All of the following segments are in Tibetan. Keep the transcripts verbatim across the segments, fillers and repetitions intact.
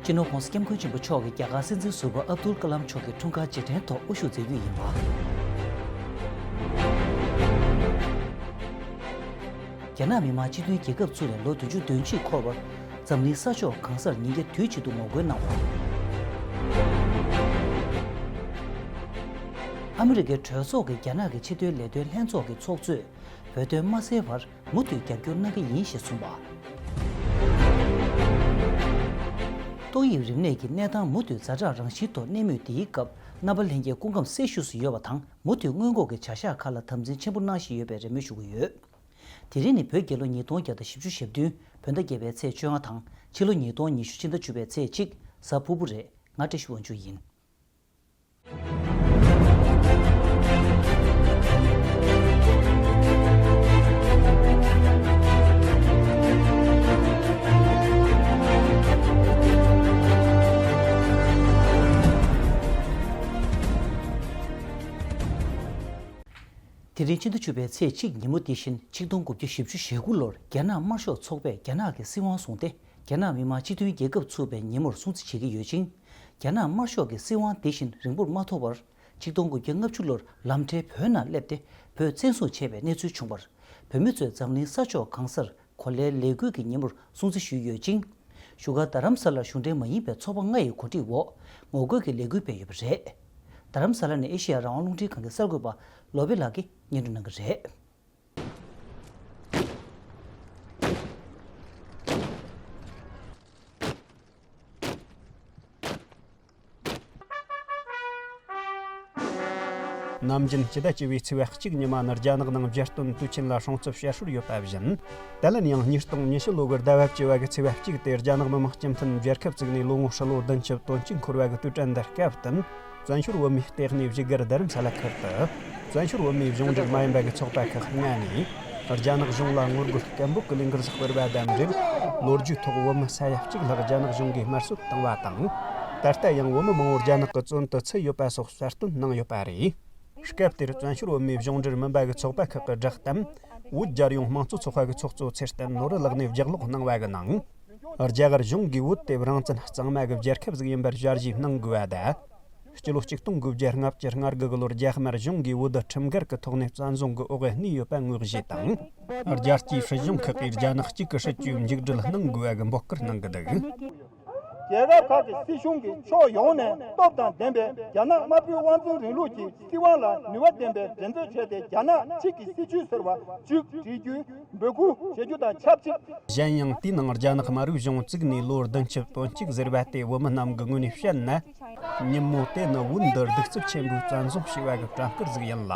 སྤྱི་ནོར་༧གོང་ས་༧སྐྱབས་མགོན་ཆེན་པོ་མཆོག་གིས་རྒྱ་གར་སྲིད་འཛིན་ཟུར་པ་ཨབ་དུལ་ཀ་ལམ་མཆོག་གི་འཁྲུངས་སྐར་རྗེས་དྲན་ཐོག་དབུ་བཞུགས་མཛད་རྒྱུ་ཡིན་པ། རྒྱ་ནག་མི་དམངས་སྤྱི་མཐུན་རྒྱལ་ཁབ་ཚུགས་ནས་ལོ་བདུན་ཅུ་དོན་གཅིག་འཁོར་བར། འཛམ་གླིང་ས་ཕྱོགས་གང་སར་ཉིན་བརྒྱ་དུས་གཅིག་ཏུ་ངོ་རྒོལ་གནང་བ། ཨ་མི་རི་ཀའི་གྲོས་ཚོགས་ཀྱི་རྒྱ་ནག་གི་ཕྱི་དོན་ལས་དོན་ལྷན་ཚོགས་ཀྱི་ཚོགས་གཙོས། བོད་དོན་མ་སེལ་བར་མུ་མཐུད་རྒྱབ་སྐྱོར་གནང་གི་ཡིན་ཞེས་གསུངས་པ། ཏོག་དབྱིབས་རིམས་ནད་ཀྱི་གནས་སྟངས་མུ་མཐུད་ཛ་དྲག་རང་བཞིན་ཐོག་གནས་མུས་འདིའི་སྐབས། རྣམ་པ་ལྷན་རྒྱས་སྐུ་ཁམས་སེལ་ཤུགས་སུ་ཡོད་པ་དང་། མུ་མཐུད་སྔོན་འགོག་གི་བྱ་གཞག་ཁག་ལ་དམ་འཛིན་ཆེན་པོ་གནང་བཞིན་ཡོད་པའི་རེ་སྨོན་ཞུ་གི་ཡོད། དེ་རིང་ནི་བོད་རྒྱལ་ལོ་ཉིས་སྟོང་བརྒྱ་དང་བཞི་བཅུ་ཞེ་བདུན། བོད་ཟླ་བརྒྱད་པའི་ཚེས་བཅོ་ལྔ་དང་། ཕྱི་ལོ་ཉིས་སྟོང་ཉི་ཤུ་ཕྱི་ཟླ་བཅུ་པའི་ཚེས་གཅིག། གཟའ་ཕུར་བུ་རེད། ང་བཀྲ་ཤིས་དབང་ཕྱུག་ཡིན། དེ་རིང་ཕྱི་ཟླ་བཅུ་པའི་ཚེས་གཅིག་ཉིན་མོ། འདི་བཞིན་ཆིག་སྟོང་དགུ་བརྒྱ་བཞི་བཅུ་ཞེ་དགུ་ལོར་རྒྱ་ནག་དམར་ཤོག་ཚོགས་པས་རྒྱ་ནག་གི་སྲིད་དབང་བཟུང་སྟེ། རྒྱ་ནག་མི་དམངས་སྤྱི་མཐུན་རྒྱལ་ཁབ་ཚུགས་པའི་ཉིན་མོར་སྲུང་བརྩི་བྱེད་ཀྱི་ཡོད་ཅིང་། རྒྱ་ནག་དམར་ཤོག་གི་སྲིད་དབང་དེ་བཞིན་རིང་པོར་མ་ཐོབ་པར། ཆིག་སྟོང་དགུ་བརྒྱ་ལྔ་བཅུ་ལོར་ལམ་བྲལ་བོད་ནང་སླེབས་ཏེ། བོད་བཙན་བཟུང་བྱས་པའི་གནས་ཚུལ་བྱུང་བར། བོད་མི་ཚོས་འཛམ་གླིང་ས་ཕྱོགས་གང་སར་གོ་ལའི་ལས་འགུལ་གྱི་ཉིན་མོར་སྲུང་བརྩི་ཞུས་ཡོད་ཅིང་། བཞུགས་སྒར་རྡ་རམ་ས་ལར་གཞུང་འབྲེལ་མ་ཡིན་པའི་ཚོགས་པ་ལྔ་ཡི་གོ་སྒྲིག་འོག་ངོ་རྒོལ་གྱི་ལས་འགུལ་སྤེལ་ཡོད་པ་རེད། རྡ་རམ་ས་ལ་ནས་ཨེ་ཤེ་ཡ་རང་དབང་རླུང་འཕྲིན་ཁང་གི་གསར་འགོད་པ་བློ་བྷེ་ལགས་ཀྱིས་སྙན་སྒྲོན་གནང་གི་རེད། ནམ་རྒྱུན་སྤྱི་ཟླ་བཅུ་པའི་ཚེས་པ་གཅིག་ཉི་མ་ནི་རྒྱ་ནག་ནང་རྒྱལ་སྟོན་དུས་ཆེན་ལ་སྲུང་བརྩི་ཞེ་དྲག་ཡོད་པ་བཞིན། དེ་ལན་ཡང་ཉིས་སྟོང་ཉི་ཤུ་ལོ་གི་ཟླ་བ་བཅུ་བ་གི་ཚེས་པ་གཅིག་དེ་རྒྱ་ནག་མི་དམངས་སྤྱི་མཐུན་རྒྱལ་ཁབ་བཙུགས་ནས་ལོ་ངོ་ཧྲིལ་བོ་བདུན་ཅུ་དོན་གཅིག་འཁོར་བ་གི་དུས་དྲན་དང་སྐབས་བསྟུན། བཙན་བྱོལ་བོད་མིའི་ལྟེ་གནས་བཞུགས་སྒར་རྡ་རམ་ས་ལ་ཁུལ་དུ། བཙན་བྱོལ་བོད་མིའི་གཞུང་འབྲེལ་མ་ཡིན་པ་གི་ཚོགས་པ་ཁག་ལྔ་ནས། རྒྱ་ནག་གཞུང་ལ་ངོ་རྒོལ་སྐད་འབོད་ཀྱི་ལས་འགུལ་སྤེལ་བ་དང་འབྲེལ། ལོ་རྒྱུས་ཐོག་བོད་མི་ས་ཡ་གཅིག་ལྷག་རྒྱ་ནག་གཞུང་གིས་དམར་གསོད་བཏང་བ་དང་། ད་ལྟ་ཡང་བོད་མི་མང་བོ་རྒྱ་ནག་གི་བཙོན་དུ་ཚུད་ཡོད་པ་སོགས་གསལ་སྟོན་གནང་ཡོད་པ་རེད། སྐབས་དེར་བཙན་བྱོལ་བོད་མིའི་གཞུང་འབྲེལ་མིན་པ་གི་ཚོགས་པ་ཁག་གི་བསྒྲགས་གཏམ། བོད་རྒྱལ་ཡོངས་དམངས་གཙོ་ཚོགས་པ་གི་ཚོགས་གཙོ་ཚེ་བརྟན་ནོར་བུ་ལགས་ནས་ལྗགས་ཀློག་གནང་བ་གི་ནང་། རྒྱ་གར་གཞུང་གིས་བོད་དེ་རང་བཙན་གཙང་མ་གི་རྒྱལ་ཁབ་ཟིག་ཡིན་པར་ཞལ་བཞེས་གནང་དགོས་པ་དང་། སྤྱི་ལོ་གཅིག་སྟོང་དགུ་བརྒྱ་ལྔ་བཅུ་ང་དགུ་གི་ལོར་རྒྱ་དམར་གཞུང་གིས་བོད་ཁྲིམས་འགལ་གྱི་ཐོག་ནས་བཙན་བཟུང་གི་འོག་གནས་ཡོད་པ་དངོས་གཞི་དང་། རྒྱལ་སྤྱིའི་སྲིད་གཞུང་ཁག་གིས་རྒྱ་ནག་གཅིག་གི་སྲིད་བྱུས་མཇུག་སྒྲིལ་གནང་དགོས་པ་གི་འབོད་སྐུལ་གནང་གི་འདུག། རྒྱལ་ཁབ་ཁག་གི་སྲིད་གཞུང་གིས་ཕྱོགས་ཡོངས་ནས་སྟོབས་དང་ལྡན་པའི་རྒྱ་ནག་དམར་པོའི་དབང་འཛིན་རིང་ལུགས་ཀྱི་སྲིད་དབང་ལ་ནུས་པ་ལྡན་པའི་འགྲན་རྩོད་བྱས་ཏེ། རྒྱ་ནག་གཅིག་གི་སྲིད་བྱུས་ཟེར་བ་མཇུག་སྒྲིལ་རྒྱུའི་འབོད་སྐུལ་བྱེད་རྒྱུ་དང་ཆབས་ཅིག། གཞན་ཡང་། དེའི་ནང་རྒྱ་ནག་དམར་པོའི་གཞུང་བཙུགས་ནས་ལོ་བདུན་ཅུ་དོན་གཅིག་ཟེར་བ་དེ་བོད་མི་རྣམས་ཀྱི་ངོས་ནས་བཤད་ན། ཉིན་མོ་དེ་ནི་བོད་འདི་གདུག་རྩུབ་ཆེན་པོས་བཙན་བཟུང་བྱས་པ་གི་གྲངས་ཀར་ཟིག་ཡིན་ལ།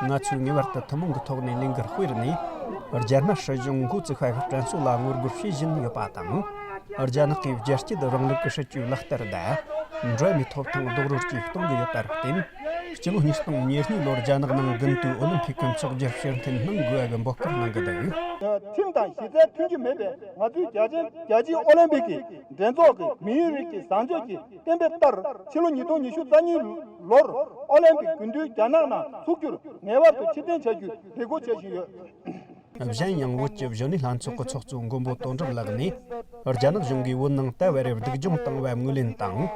ང་ཚོས་ངེས་པར་དུ་ཐུན་མོང་གི་ཐོག་ནས་ལས་འགུལ་སྤེལ་ནས། རྒྱ་དམར་སྲིད་གཞུང་འགོ་བཙུགས་པ་གི་དྲན་གསོ་ལ་ངོ་རྒོལ་བྱེད་བཞིན་ཡོད་པ་དང་། རྒྱ་ནག་གིས་རྒྱལ་གཅེས་རིང་ལུགས་ཀྱི་སྲིད་བྱུས་ལག་བསྟར་དང་། འགྲོ་བ་མིའི་ཐོབ་ཐང་རྡོག་རོལ་གྱིས་གཏོང་གི་ཡོད་པར་བརྟེན། སྤྱི་ལོ་ཉིས་སྟོང་ཉེར་གཉིས་ལོར་རྒྱ་ནག་ནང་དགུན་དུས་ཨོ་ལིམ་ཕིག་གི་འཚོགས་རྒྱུར་ཕྱིར་འཐེན་གནང་དགོས་པ་གི་འབོད་སྐུལ་གནང་གི་འདུག། ཁྲིམས་དང་གཞི་རྩའི་མཐུན་རྐྱེན་མེད་པའི་ང་ཚོའི་རྒྱལ་ཆེན་རྒྱལ་སྤྱིའི་ཨོ་ལིམ་པིག་གི་འགྲན་ཚོགས་ཀྱི་མིའི་རིགས་ཀྱི་བཟང་སྤྱོད་ཀྱི་གཏན་འབེབས་ལྟར། ཕྱི་ལོ་ཉིས་སྟོང་ཉི་ཤུ་རྩ་གཉིས་ལོར་ཨོ་ལིམ་པིག་དགུན་དུས་རྒྱ་ནག་ནང་འཚོགས་རྒྱུར་ངེས་པར་དུ་ཕྱིར་འཐེན་བྱ་རྒྱུའི་རེ་སྐུལ་བྱེད་བཞིན་ཡོད། གཞན་ཡང་། བོད་ཀྱི་གཞོན་ནུའི་ལྷན་ཚོགས་ཀྱི་ཚོགས་གཙོ་མགོན་པོ་དོན་གྲུབ་ལགས་ནས། རྒྱ་ནག་གཞུང་གིས་བོད་ནང་ད་བར་སྡུག་སྦྱོང་བཏང་བ་ངོས་ལེན་དང་།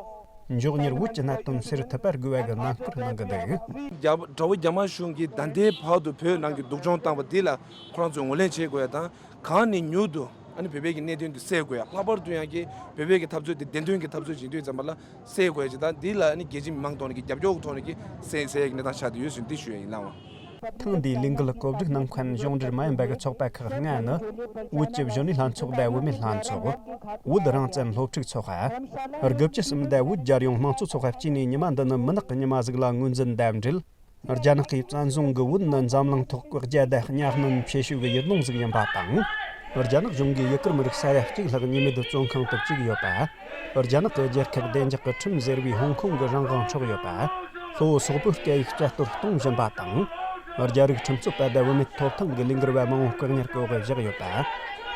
མགྱོགས་མྱུར་བོད་ཀྱི་གནད་དོན་སེལ་ཐུབ་པར་དགོས་པ་གི་ནན་སྐུལ་གནང་གི་འདུག། རྒྱ། དགྲ་བོ་རྒྱ་དམར་གཞུང་གིས་ད་ལྟའི་བར་དུ་བོད་ནང་གི་སྡུག་སྦྱོང་བཏང་བ་འདི་ལ་ཁོ་རང་ཚོས་ངོས་ལེན་བྱེད་དགོས་ཡ་དང་། གང་ནས་མྱུར་དུ་ཨ་ནི་བོད་པའི་གི་གནད་དོན་འདི་སེལ་དགོས་ཡ། ལྷག་པར་དུ་ཡང་གི་བོད་པའི་གི་འཐབ་རྩོད་འདི་བདེན་དོན་གི་འཐབ་རྩོད་བྱེད་དུས་ཙམ་པ་ལ་སེལ་དགོས་ཡ་ཅིག་དང་། འདི་ལ་ཨ་ནི་རྒྱལ་སྤྱིའི་མི་མང་ཐོག་ནས་གི་རྒྱབ་སྐྱོར་གི་ཐོག་ནས་གི་སེལ་སེལ་ཡ་གི་གནས་སྟངས་ཆགས་བསྡད་ཡོད་ཟེར་འདི་ཞུ་ཡ་ཡིན་ལགས། ཐེངས་འདིའི་ལས་འགུལ་གོ་སྒྲིག་གནང་མཁན་གཞུང་འབྲེལ་མ་ཡིན་པ་གི་ཚོགས་པ་ཁག་ལྔ་ནི། བོད་ཀྱི་གཞོན་ནུའི་ལྷན་ཚོགས་དང་བུད་མེད་ལྷན་ཚོགས། བོད་རང་བཙན་སློབ་ཕྲུག་ཚོགས་པ། དགུ་བཅུ་གསུམ་དང་བོད་རྒྱལ་ཡོངས་དམངས་གཙོ་ཚོགས་པ་བཅས་ནས་ཉི་མ་འདི་ནི་མུན་ནག་གི་ཉི་མ་ཟིག་ལ་ངོས་འཛིན་དང་འབྲེལ། རྒྱ་ནག་གིས་བཙན་བཟུང་གིས་བོད་ནི་འཛམ་གླིང་ཐོག་བཀག་རྒྱ་དང་གཉའ་གནོན་བྱེད་ཤུགས་ཀྱི་ཡུལ་ལུང་ཟིག་ཡིན་པ་དང་། རྒྱ་ནག་གཞུང་གིས་ཡུ་གུར་མི་རིགས་ས་ཡ་གཅིག་ལྷག་ཉེས་མེད་བཙོན་ཁང་དུ་བཅུག་ཡོད་པ། རྒྱ་ནག་གི་རྒྱལ་ཁབ་བདེ་འཇགས་ཀྱི་ཁྲིམས་ཟེར་བའི་ཧོང་ཀོང་གི་རང་དབང་འཕྲོག་ཡོད་པ། གཙོ་བོ་སོག་པོའི་སྐད་ཡིག་རྩ་གཏོར་གཏོང་བཞིན་པ་དང་། རྒྱ་རིགས་ཁྲིམས་རྩོད་པ་དང་བུད་མེད་ཐོབ་ཐང་གི་ལས་འགུལ་བ་མང་བོ་བཀག་ཉར་གྱི་འོག་བཞག་ཡོད་པ།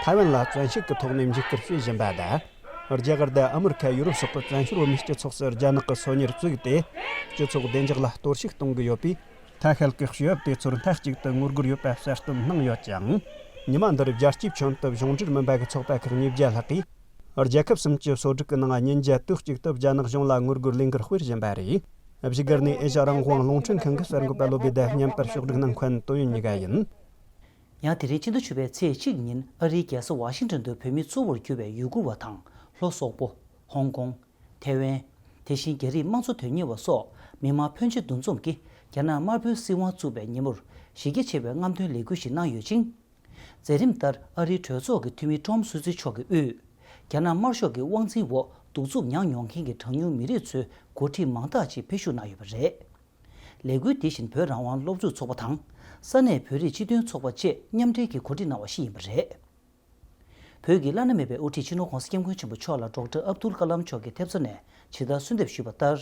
ཐའེ་ཝན་ལ་བཙན་ཤུགས་ཀྱི་ཐོག་ནས་འཇིགས་སྐུལ་བྱེད་བཞིན་པ་དང་། རྒྱ་གར་དང་ཨ་མི་རི་ཁ། ཡུ་རོབ་སོགས་ཀྱི་བཙན་བྱོལ་བོད་མིའི་སྤྱི་ཚོགས་སུ་རྒྱ་ནག་གིས་སོ་ཉར་བཙུགས་ཏེ། སྤྱི་ཚོགས་བདེ་འཇགས་ལ་གཏོར་བཤིག་གཏོང་གི་ཡོད་པས། ཐ་ཤལ་གྱི་ཞི་བ་དེ་ཚོར་མཐའ་གཅིག་ཏུ་ངོ་རྒོལ་ཡོད་པ་གསལ་སྟོན་གནང་ཡོད་ཅིང་། ཉི་མ་འདིར་རྒྱལ་སྤྱིའི་ཁྱོན་དུ་གཞུང་འབྲེལ་མིན་པ་གི་ཚོགས་པ་ཁག་ཉིས་བརྒྱ་ལྷག་གིས། རྒྱལ་ཁབ་གསུམ་གྱི་སོ་སྒྲིག་གི་ནང་ཉིན་རྒྱལ་དུས་གཅིག་ཏུ་རྒྱ་ནག་གཞུང་ལ་ངོ་རྒོལ་ལས་འགུལ་སྤེལ་བཞིན་པ་རེད། བཞུགས་སྒར་ནས་ཨེ་ཤ་རང་དབང་རླུང་འཕྲིན་ཁང་གི་གསར་འགོད་པ་བློ་བདེ་ཟླ་བརྙན་པར་ཕྱོགས་སྒྲིག་གནང་མཁན་ཏོ་ཡོན་གཉིས་ཀ་ཡིན། ཡང་དེ་རིང་ཕྱི་ཟླ་བཅུ་པའི་ཚེས་གཅིག་ཉིན་ཨ་རིའི་རྒྱལ་ས་ཝ་ཤིང་ཏོན་དུ་བོད་མི་གཙོ་བོར་གྱུར་པའི་ཡུ་གུར་བ་དང་ལྷོ་སོག་པོ། ཧོང་ཀོང་། ཐེ་ཝན། དེ་བཞིན་རྒྱ་རིགས་དམངས་གཙོ་དོན་གཉེར་བ་སོགས་མི་མང་ཕོན་ཆེ་འདུ་འཛོམས་ཀྱིས་རྒྱ་ནག་དམར་པོའི་སྲིད་དབང་བཙུགས་པའི་ཉིན་མོར་གཞི་རྒྱ་ཆེ་བའི་རྔམ་སྟོན་ལས་འགུལ་ཞིག་གནང་ཡོད་ཅིང་། མཛད་རིམ་ལྟར་ཨ་རིའི་གྲོས་ཚོགས་ཀྱི་འཐུས་མི་ཀྲོམ་སུ་ཙི་མཆོག་གིས་དབུས། རྒྱ་ནག་དམར་ཤོག་གི་དབང་འཛིན་འོག་གདུག་རྩུབ་མྱངས་མྱོང་མཁན་གྱི་གྲངས་ཉུང་མི་རིགས་ཚོའི་འགོ་ཁྲིད་མང་དག་ཅིག་ཕེབས་ཞུགས་གནང་ཡོད་པ་རེད། ལས་འགུལ་འདི་བཞིན་བོད་རང་དབང་སློབ་ཕྲུག་ཚོགས་པ་དང་ས་གནས་བོད་རིགས་སྤྱི་མཐུན་ཚོགས་པ་བཅས་མཉམ་འབྲེལ་གྱིས་གོ་སྒྲིག་གནང་བ་ཞིག་ཡིན་པ་རེད། བོད་ཀྱི་བླ་ན་མེད་པའི་དབུ་ཁྲིད་སྤྱི་ནོར་༧གོང་ས་༧སྐྱབས་མགོན་ཆེན་པོ་མཆོག་ལ་ཌོག་ཊར་ཨབ་དུལ་ཀ་ལམ་མཆོག་གིས་ཐེབས་རྩ་ནས་ཇི་ལྟར་གསོལ་འདེབས་ཞུས་པ་ལྟར།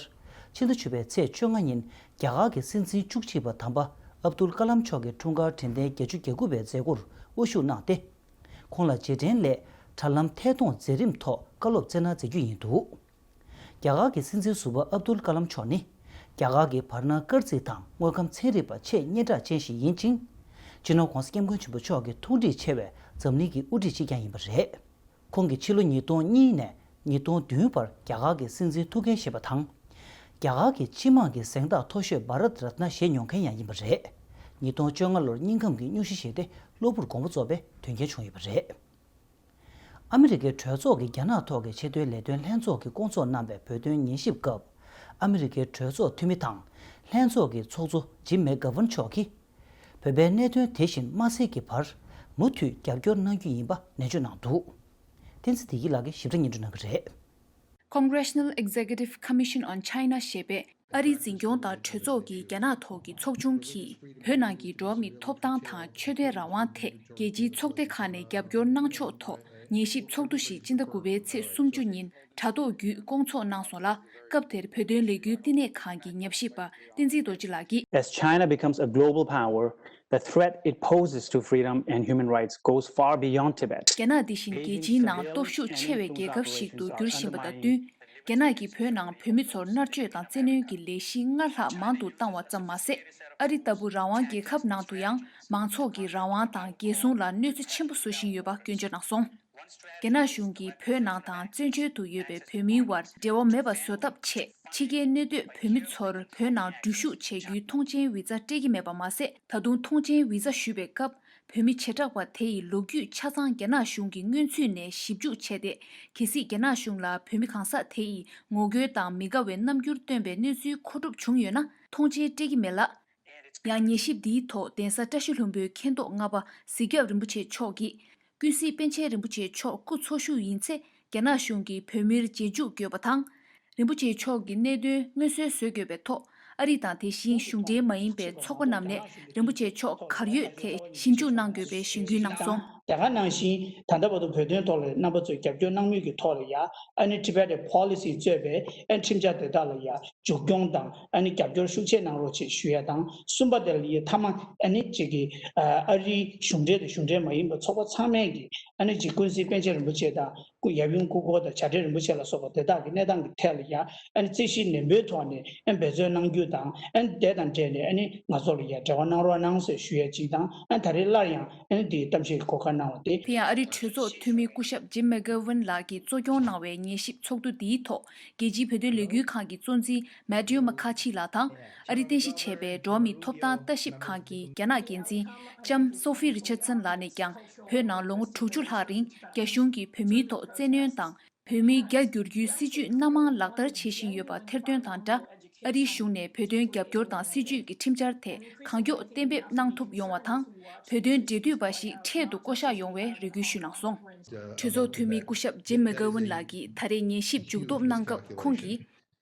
ཕྱི་ཟླ་བཅུ་པའི་ཚེས་བཅོ་ལྔ་ཉིན་རྒྱ་གར་གྱི་སྲིད་འཛིན་བཅུ་གཅིག་པ་དམ་པ་ཨབ་དུལ་ཀ་ལམ་མཆོག་གི་འཁྲུངས་སྐར་དྲན་རྟེན་བརྒྱད་ཅུ་གྱ་དགུ་པའི་མཛད་སྒོར་དབུ་བཞུགས་གནང་སྟེ། ཁོང་ལ་རྗེས་དྲན་སླད་དྲ་ལམ་ཐད་གཏོང་མཛད་རིམ་ཐོག་བཀའ་སློབ་སྩལ་གནང་མཛད་རྒྱུ་ཡིན་འདུག་རྒྱ་གར་གྱི་སྲིད་འཛིན་ཟུར་པ་ཨབ་དུལ་ཀ་ལམ་མཆོག་ནི། རྒྱ་གར་གྱི་བར་སྣང་དཀར་མཛེས་དང་དངོས་ཁམས་ཚན་རིག་པ་ཆེས་སྙན་གྲགས་ཅན་ཞིག་ཡིན་ཅིང་། སྤྱི་ནོར་༧གོང་ས་༧སྐྱབས་མགོན་ཆེན་པོ་མཆོག་གི་མཐོང་སྒྲིག་ཆེ་བའི་འཛམ་གླིང་གི་དབུ་ཁྲིད་ཅིག་ཀྱང་ཡིན་པ་རེད། ཁོང་གིས་ཕྱི་ལོ་ཉིས་སྟོང་གཉིས་ནས་ཉིས་སྟོང་བདུན་བར་རྒྱ་གར་གྱི་སྲིད་འཛིན་ཐུགས་འགན་བཞེས་པ་དང་། རྒྱ་གར་གྱི་སྤྱི་དམངས་ཀྱི་གཟེངས་རྟགས་མཐོ་ཤོས་བྷ་རཏ་རཏ་ན་བཞེས་མྱོང་མཁན་ཡང་ཡིན་པ་རེད། ཉིས་སྟོང་བཅོ་ལྔ་ལོར་སྙིང་ཁམས་ཀྱི་སྙུང་གཞི་བཞེས་ཏེ་གློ་བུར་དགོངས་པ་རྫོགས་པའི་དོན་རྐྱེན་བྱུང་ཡོད་པ་རེད། ཨ་མི་རི་ཀའི་གྲོས་ཚོགས་ཀྱི་རྒྱ་ནག་ཐོག་གི་ཆེས་མཐོའི་ལས་དོན་ལྷན་ཚོགས་ཀྱིས་བསྐོང་ཚོགས་གནང་བའི་བོད་དོན་ཉན་ཞིབ་སྐབས། ཨ་མི་རི་ཀའི་གྲོས་ཚོགས་འཐུས་མི་དང་། ལྷན་ཚོགས་ཀྱི་ཚོགས་གཙོ་ཇིམ་མེག་གྷ་ཝན་མཆོག་གིས། བོད་པའི་གནད་དོན་དེ་བཞིན་དམར་སེལ་གྱི་བར། མུ་མཐུད་རྒྱབ་སྐྱོར་གནང་རྒྱུ་ཡིན་པ་ནན་བརྗོད་གནང་འདུག་བསྟན་འཛིན་བདེ་སྐྱིད་ལགས་ཀྱིས་ཞིབ་ཕྲ་སྙན་སྒྲོན་གནང་གི་རེད། Congressional Executive Commission on China ཞེས་པས་ཨ་རིའི་འཛིན་སྐྱོང་དང་གྲོས་ཚོགས་ཀྱི་རྒྱ་ནག་ཐོག་གི་ཚོགས་ཆུང་གིས་བོད་ནང་གི་འགྲོ་བ་མིའི་ཐོབ་ཐང་དང་ཆོས་དད་རང་དབང་ཐད་རྒྱལ་སྤྱིའི་ཚོགས་སྡེ་ཁག་ནས་རྒྱབ་སྐྱོར་གནང་ཕྱོགས་ཐོག་ཉན་ཞིབ་ཚོགས་འདུ་ཞིག་སྤྱི་ཟླ་དགུ་པའི་ཚེས་སུམ་ཅུ་ཉིན་དྲ་ཐོག་བརྒྱུད་བསྐོང་ཚོགས་གནང་སོང་ལ། སྐབས་དེར་བོད་དོན་ལས་འགུལ་བསྟི་གནས་ཁང་གི་ཉམས་ཞིབ་པ་བསྟན་འཛིན་རྡོ་རྗེ་ལགས་ཀྱིས། As China becomes a global power, the threat it poses to freedom and human rights goes far beyond Tibet. རྒྱ་ནག་འདི་བཞིན་རྒྱལ་སྤྱིའི་ནང་སྟོབས་ཤུགས་ཆེ་བའི་རྒྱལ་ཁབ་ཞིག་ཏུ་འགྱུར་བཞིན་པ་དང་བསྟུན། རྒྱ་ནག་གིས་བོད་ནང་བོད་མི་ཚོར་མནར་གཅོད་དང་བཙན་གནོན་གྱི་ལས་གཞི་སྔར་ལྷག་མང་དུ་བཏང་བ་ཙམ་མ་ཟད། ཨ་རི་ལྟ་བུ་རང་དབང་རྒྱལ་ཁབ་ནང་དུ་ཡང་མང་ཚོགས་ཀྱི་རང་དབང་དང་རྒྱལ་སྲུང་ལ་གནོད་འཚེ་ཆེན་པོ་བཟོ་བཞིན་ཡོད་པ་སྐྱོན་བརྗོད་གནང་སོང་། རྒྱ་ནག་གཞུང་གིས་བོད་ནང་དང་བཙན་བྱོལ་དུ་ཡོད་པའི་བོད་མིའི་དབར་འབྲེལ་བ་མེད་པ་བཟོ་ཐབས་ཆེད། ཕྱི་རྒྱལ་གནས་སྡོད་བོད་མི་ཚོར་བོད་ནང་འགྲུལ་བཞུད་བྱེད་རྒྱུའི་ཐོངས་མཆན་བི་ཛ་སྤྲད་ཀྱི་མེད་པ་མ་ཟད། ད་དུང་ཐོངས་མཆན་བི་ཛ་ཞུ་བའི་སྐབས། བོད་མི་བྱེ་བྲག་པ་དེ་ཡི་ལོ་རྒྱུས་ཆ་ཚང་རྒྱ་ནག་གཞུང་གི་སྔོན་ཚུད་ནས་ཞིབ་འཇུག་བྱས་ཏེ། གལ་སྲིད་རྒྱ་ནག་གཞུང་ལ་བོད་མི་གང་ཟག་དེ་ཡི་ངོ་རྒོལ་དང་མི་དགའ་བའི་རྣམ་འགྱུར་སྟོན་པའི་གནས་ཚུལ་མཁོ་སྒྲུབ་བྱུང་ཡོད་ན་ཐོངས་མཆན་སྤྲད་ཀྱི་མེད་ལ། ཡང་ཉན་ཞིབ་འདིའི་ཐོག་གདན་ས་བཀྲ་ཤིས་ལྷུན་པོའི་མཁན་ཐོག་ལྔ་པ་གཟིག་རྒྱབ་རིན་པོ་ཆེ་མཆོག་གིས། ཀུན་གཟིགས་པཎ་ཆེན་རིན་པོ་ཆེ་མཆོག་སྐུ་འཚོ་བཞུགས་ཡིན་ཚེ་རྒྱ་ནག་གཞུང་གིས་བོད་མིར་རྗེས་འཇུག་དགོས་པ་དང་། རིན་པོ་ཆེ་མཆོག་གི་གནད་དོན་མངོན་གསལ་བཟོ་དགོས་པའི་ཐོག་ཨ་རི་དང་དེ་བཞིན་གཞུང་འབྲེལ་མ་ཡིན་པའི་ཚོགས་པ་རྣམས་ནས་རིན་པོ་ཆེ་མཆོག་གར་ཡོད་ཐད་ཞིབ་འཇུག་གནང་དགོས་པའི་གཞེན་སྐུལ་གནང་སོང་། དེ་ག་ནང་བཞིན་ད་ལྟ་བར་དུ་བོད་དོན་ཐོག་ལ་རྣམ་པ་ཚོས་རྒྱབ་སྐྱོར་གནང་མུས་ཀྱི་ཐོག་ལ་ཡ་ཨ་ནི་Tibetan Policy གཙོས་པའི་ཨ་ཁྲིམས་འཆར་དེ་དག་ལ་ཡ་མཇུག་སྐྱོང་དང་ཨ་ནི་རྒྱབ་སྐྱོར་ཤུགས་ཆེ་གནང་རོགས་ཞེས་ཞུ་ཡ་དང་། གསུམ་པ་དེ་ལ་ཡི་མཐའ་མ་ཨ་ནི་གཅིག་གི་ཨ་རིའི་གཞུང་འབྲེལ་དང་གཞུང་འབྲེལ་མ་ཡིན་པ་ཚོགས་པ་ཚང་མས་ཀྱི་ཨ་ནི་གཅིག་ཀུན་གཟིགས་པཎ་ཆེན་རིན་པོ་ཆེ་དང་སྐུ་ཡབ་ཡུམ་སྐུ་འཁོར་དང་བྱ་བྲལ་རིན་པོ་ཆེ་ལ་སོགས་པ་དེ་དག་གི་གནས་སྟངས་ཀྱི་ཐད་ལ་ཡ་ཨ་ནི་རྩོད་གཞི་ནན་པོའི་ཐོག་ནས་ཨ་ནི་འབད་བརྩོན་གནང་རྒྱུ་དང་ཨ་ནི་དེ་དང་འབྲེལ་ནས་ཨ་ནི་ང་ཚོ་ལ་ཡ་འབྲེལ་བ་གནང་རོགས་གནང་ཟེར་ཞུ་ཡ་གཅིག་དང་། ཨ་ནི་ད་རེས་སླར་ཡང་ཨ་ནི་དེའི་གཏམ་བཤད་གོ་སྐབས་གནང་བ་དེ། དེ་ཡང་ཨ་རིའི་གྲོས་ཚོགས་འཐུས་མི་སྐུ་ཞབས་ཇིམ་མེ་གྷ་ཝན་ལགས་ཀྱིས་གཙོ་སྐྱོང་གནང་བའི་ཉན་ཞིབ་ཚོགས་འདུ་འདིའི་ཐོག་རྒྱལ་སྤྱིའི་བོད་དོན་ལས་འགུལ་ཁང་གི་གཙོ་འཛིན་མེ་ཐིའུ་མ་ཁ་ཆི་ལགས་དང་། ཨ་རིའི་རྟེན་གཞི་བྱས་པའི་འགྲོ་བ་མིའི་ཐོབ་ཐང་ལྟ་ཞིབ་ཁང་གི་རྒྱ་ནག་འགན་འཛིན་ལྕམ་སོ་ཧྥི་རི་ཆར་སན་ལགས་ནས་ཀྱང་བོད་ནང་ལོ་ངོ་དྲུག་ཅུ་ལྷག་རིང་རྒྱ་གཞུང་གིས་བོད་མིའི་ཐོག་བཙན་གནོན་དང་། བོད་མིའི་རྒྱ་བསྒྱུར་རྒྱུའི་སྲིད་བྱུས་སྣ་མང་ལག་བསྟར་བྱེད་བཞིན་ཡོད་པ་ཐེར་འདོན་དང་སྦྲགས། ཨ་རིའི་གཞུང་ནས་བོད་དོན་རྒྱབ་སྐྱོར་དང་སྲིད་བྱུས་ཀྱི་ཁྲིམས་འཆར་དེ་གང་མགྱོགས་གཏན་འབེབས་གནང་ཐུབ་ཡོང་བ་དང་། བོད་དོན་འབྲེལ་མཐུད་པ་ཞིག་འཕྲལ་དུ་བསྐོ་གཞག་ཡོང་བའི་རེ་སྐུལ་ཞུས་གནང་སོང་། གྲོས་ཚོགས་འཐུས་མི་སྐུ་ཞབས་ཇིམ་མེ་གྷ་ཝན་ལགས་ཀྱིས་ད་རེས་ཉན་ཞིབ་མཇུག་སྡོམ་གནང་སྐབས་ཁོང་གིས།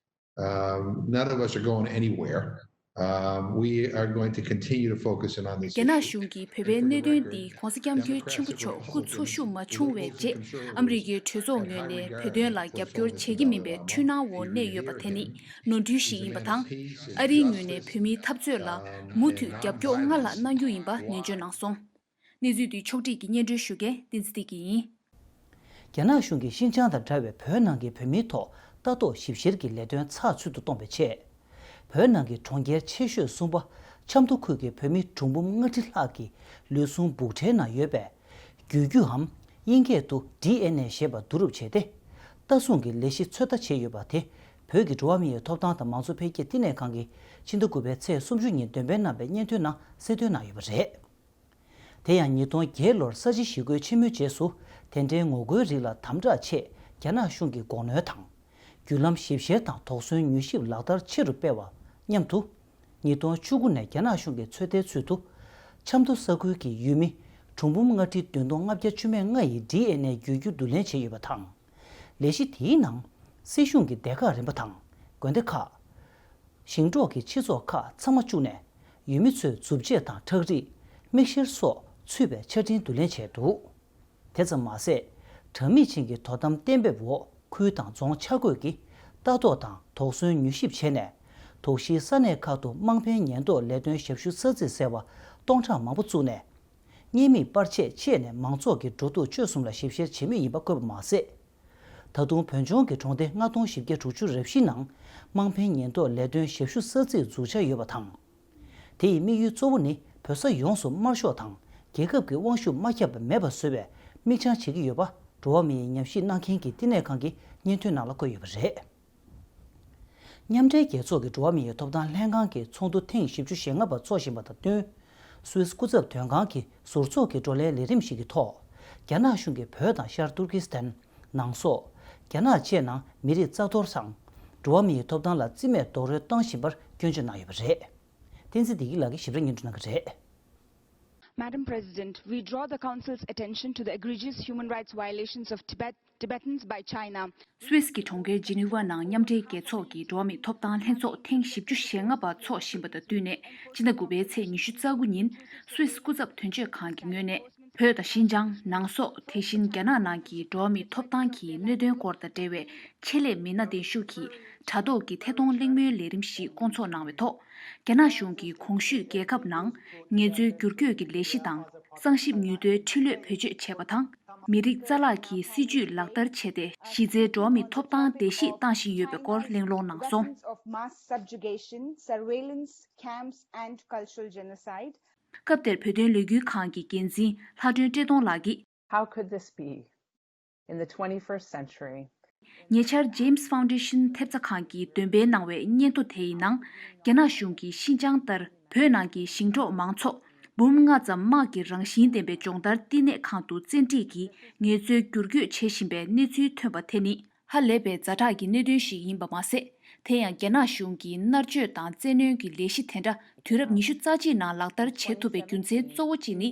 Um, none of us are going anywhere. Um, we are going to continue to focus in on this རྒྱ་ནག་issue. གཞུང་གིས་བོད་པའི་གནད་དོན་འདི་༧གོང་ས་༧སྐྱབས་མགོན་ཆེན་པོ་མཆོག་སྐུ་འཚོ་བཞུགས་མ་བྱུང་བའི་རྗེས་ཨ་མི་རི་ཀའི་གྲོས་ཚོགས་ངོས་ནས་བོད་དོན་ལ་རྒྱབ་སྐྱོར་བྱེད་ཀྱི་མིན་པའི་འཁྲུལ་སྣང་འོག་གནས་ཡོད་པ་དེ་ནི་ནོར་འཁྲུལ་ཞིག་ཡིན་པ་དང་། ཨ་རིའི་ངོས་ནས་བོད་མིའི་འཐབ་རྩོད་ལ་མུ་མཐུད་རྒྱབ་སྐྱོར་སྔར་ལྷག་གནང་རྒྱུ་ཡིན་པ་ནན་བརྗོད་གནང་སོང་། གནས་ཚུལ་འདི་ཕྱོགས་སྒྲིག་གིས་སྙན་སྒྲོན་ཞུ་མཁན་བསྟན་འཛིན་བདེ་སྐྱིད་ཡིན། རྒྱ་ནག་གཞུང་གིས་ཤིན་ཅང་དང་འདྲ་བའི་བོད་ནང་གི་བོད་མིའི་ཐོག་ལྟ་རྟོག་ཞིབ་བཤེར་གྱི་ལས་དོན་ཚགས་ཚུད་དུ་གཏོང་བའི་ཆེད། བོད་ནང་གི་གྲོང་ཁྱེར་ཆེ་ཤོས་གསུམ་པ་ཆབ་མདོ་ཁུལ་གྱི་བོད་མི་གྲངས་འབོར་ལྔ་ཁྲི་ལྷག་གི་ལུས་ཟུངས་སྦུག་ཕྲལ་ནང་ཡོད་པའི་རྒྱུད་རྒྱུའམ་དབྱིན་སྐད་དུ་ཌི་ཨེན་ཨེ་ཞེས་པ་བསྡུ་རུབ་བྱས་ཏེ། ལྟ་སྲུང་གི་ལས་གཞི་ཚོད་ལྟ་བྱས་ཡོད་པ་དེ། བོད་ཀྱི་འགྲོ་བ་མིའི་ཐོབ་ཐང་དང་མང་གཙོ་འཕེལ་རྒྱས་བསྟི་གནས་ཁང་གིས་ཕྱི་ཟླ་དགུ་པའི་ཚེས་སུམ་ཅུ་ཉིན་འདོན་སྤེལ་གནང་བའི་སྙན་ཐོའི་ནང་གསལ་སྟོན་གནང་ཡོད་པ་རེད། དེ་ཡང་ཉིས་སྟོང་བརྒྱད་ལོར་ས་བྱི་ཞི་རྒོལ་ཆེན་མོའི་རྗེས་སུ་དེ་འདྲའི་ངོ་རྒོལ་རིགས་ལ་དམ་དྲག་ཆེད་རྒྱ་ནག་གཞུང་གིས་དགོས་གནོན་དང་། བརྒྱུད་ལམ་ཞིབ་བཤེར་དང་དོགས་ཟོན་མྱུལ་ཞིབ་ལག་བསྟར་ཆེ་རུ་སྤེལ་བ་མཉམ་དུ། ཉིས་སྟོང་བཅུ་དགུ་ནས་རྒྱ་ནག་གཞུང་གིས་ཚོད་ལྟའི་ཚུལ་དུ། ཆབ་མདོ་ས་ཁུལ་གྱི་ཡུལ་མི་གྲངས་འབུམ་ལྔ་ཁྲི་བདུན་སྟོང་ལྔ་བརྒྱ་བཅུ་མེད་ལྔ་ཡི་ཌི་ཨེན་ཨེ་བརྒྱུད་རྒྱུ་བསྡུ་ལེན་བྱས་ཡོད་པ་དང་། ལས་གཞི་དེའི་ནང་སྲིད་གཞུང་གི་སྡེ་ཁག་རིམ་པ་དང་དགོན་སྡེ་ཁག་ཞིང་འབྲོག་གི་སྤྱི་ཚོགས་ཁག་ཚང་མ་བཅུག་ནས། ཡུལ་མི་ཚོའི་མཛུབ་བྱེད་དང་ཁྲག་རིས། མིག་བཤེར་སོགས་ཚུད་པའི་ཆ་འཕྲིན་བསྡུ་ལེན་བྱས་འདུག་དེ་ཙམ་མ་ཟད། དྲ་མིག་ཅན་གྱི་དོ་དམ་གཏན་འབེབས་འོག་ཁུལ་དང་རྫོང་ཆ་བགོས་ཀྱིས་ལྟ་རྟོག་དང་དོགས་ཟོན་མྱུལ་ཞིབ་བྱས་ནས། དོགས་གཞིའི་ས་གནས་ཁག་ཏུ་དམངས་ཕན་ཉེན་རྟོག་ལས་དོན་ཞབས་ཞུ་ས་ཚིགས་ཟེར་བ་སྟོང་ཕྲག་མང་པོ་བཙུགས་ནས། བརྙན་མིག་པར་ཆས་སྤྱད་ནས་མང་ཚོགས་ཀྱི་འགྲོ་འདུག་སྤྱོད་གསུམ་ལ་ཞིབ་བཤེར་བྱེད་མུས་ཡིན་པ་བཀོད་པ་མ་ཟད། ད་དུང་བོད་ལྗོངས་ཀྱི་གྲོང་སྡེ་ལྔ་སྟོང་བཞི་བརྒྱ་དྲུག་ཅུ་རེ་བཞི་ནང་དམངས་ཕན་ཉེན་རྟོག་ལས་དོན་ཞབས་ཞུ་ས་ཚིགས་འཛུགས་འཆར་ཡོད་པ་དང་། དེ་ཡི་དམིགས་ཡུལ་གཙོ་བོ་ནི་བོད་ས་ཡོངས་སུ་དམར་ཤོག་དང་རྒྱལ་ཁབ་ཀྱི་དབང་ཤུགས་མ་ཁྱབ་པ་མེད་པ་བཟོ་བའི་དམིགས་འཆར་བྱེད་ཀྱི་ཡོད་པ། འགྲོ་བ་མིའི་ཉམས་ཞིབ་གནང་མཁན་གྱི་བསྟི་གནས་ཁང་གི་སྙན་ཐོའི་ནང་ལ་བཀོད་ཡོད་པ་རེད། མཉམ་འབྲེལ་རྒྱལ་ཚོགས་ཀྱི་འགྲོ་བ་མིའི་ཐོབ་ཐང་ལྷན་ཁང་གི་ཚོགས་འདུ་ཐེངས་བཞི་བཅུ་ཞེ་ལྔ་པ་འཚོགས་བཞིན་པ་དང་བསྟུན། སུད་སི་སྐུ་ཚབ་དོན་ཁང་གི་ཟུར་ཚོགས་ཀྱི་བགྲོ་གླེང་ལས་རིམ་ཞིག་གི་ཐོག་རྒྱ་ནག་གཞུང་གིས་བོད་དང་ཤར་ཏུར་ཀི་སི་ཐན། ནང་སོག་རྒྱ་ནག་བཅས་ནང་མི་རིགས་རྩ་གཏོར་དང་། འགྲོ་བ་མིའི་ཐོབ་ཐང་ལ་རྩིས་མེད་རྡོག་རོལ་བཏང་བཞིན་པར་སྐྱོན་བརྗོད་གནང་ཡོད་པ་རེད། བསྟན་འཛིན་བདེ་སྐྱིད་ལགས་ཀྱིས་ཞིབ་ཕྲ་སྙན་སྒྲོན་གནང་གི་རེད། Madam President, we draw the Council's attention to the egregious human rights violations of Tibet, Tibetans by China. སུད་སི་གི་གྲོང་ཁྱེར་ཇི་ནི་ཝ་ནང་མཉམ་འབྲེལ་རྒྱལ་ཚོགས་ཀྱི་འགྲོ་བ་མིའི་ཐོབ་ཐང་ལྷན་ཚོགས་ཐེངས་བཞི་བཅུ་ཞེ་ལྔ་པ་འཚོགས་བཞིན་པ་དང་བསྟུན་ནས། སྤྱི་ཟླ་དགུ་པའི་ཚེས་ཉི་ཤུ་རྩ་དགུ་ཉིན་སུད་སི་སྐུ་ཚབ་དོན་གཅོད་ཁང་གི་ངོས་ནས། བོད་དང་ཤིན་ཅང་། ནང་སོག་དེ་བཞིན་རྒྱ་ནག་ནང་གི་འགྲོ་བ་མིའི་ཐོབ་ཐང་གི་གནད་དོན་སྐོར་དང་འབྲེལ་བའི་ཆེད་ལས་མི་སྣ་གདན་ཞུ་གིས་དྲ་ཐོག་གི་ཐད་གཏོང་གླེང་མོལ་ལས་རིམ་ཞིག་བསྐོང་ཚོགས་གནང་བའི་ཐོག་རྒྱ་ནག་གཞུང་གིས་གོང་ཞུས་རྒྱལ་ཁབ་ནང་ངལ་རྩོལ་བསྒྱུར་བཅོས་ཀྱི་ལས་གཞི་དང་། གསང་ཞིབ་ཉུང་མཐོའི་ཁྲིམས་ལུགས་བེད་སྤྱོད་བྱས་པ་དང་། མི་རིགས་རྩ་བརླག་གི་སྲིད་ཇུས་ལག་བསྟར་བྱས་ཏེ། གཞི་རྩའི་འགྲོ་བ་མིའི་ཐོབ་ཐང་བརྡལ་བཤིག་བཏང་བཞིན་ཡོད་པའི་སྐོར་གླེང་སློང་གནང་སོང་། Weapons of mass subjugation, surveillance camps and cultural genocide. སྐབས་དེར་བོད་དོན་ལས་འགུལ་ཁང་གི་འགན་འཛིན་ལྷ་སྒྲོན་བཀྲས་མཐོང་ལགས་ཀྱིས། How could this be? In the twenty-first century. ཉེ་ཆར་James Foundation ཐེབས་རྩ་ཁང་གིས་འདོན་སྤེལ་གནང་བའི་སྙན་ཐོ་དེ་ཡི་ནང་། རྒྱ་ནག་གཞུང་གིས་ཤིན་ཅང་ལྟར་བོད་ནང་གི་ཞིང་འབྲོག་མང་ཚོགས་འབུམ་ལྔ་ཙམ་དམག་གི་རང་བཞིན་ལྡན་པའི་སྦྱོང་བརྡར་བསྟི་གནས་ཁང་དུ་བཙན་ཁྲིད་ཀྱིས་ངལ་རྩོལ་བསྒྱུར་བཅོས་བྱེད་བཞིན་པའི་གནས་ཚུལ་ཐོན་པ་དེ་ནི། ཧ་ལས་པའི་ཛ་དྲག་གི་གནད་དོན་ཞིག་ཡིན་པ་མ་ཟད། དེ་ཡང་རྒྱ་ནག་གཞུང་གིས་མནར་གཅོད་དང་བཙན་གནོན་གྱི་ལས་གཞི་དེ་འདྲ་དུས་རབས་ཉི་ཤུ་རྩ་གཅིག་ནང་ལག་བསྟར་བྱེད་ཐུབ་པའི་རྒྱུ་མཚན་གཙོ་བོ་གཅིག་ནི།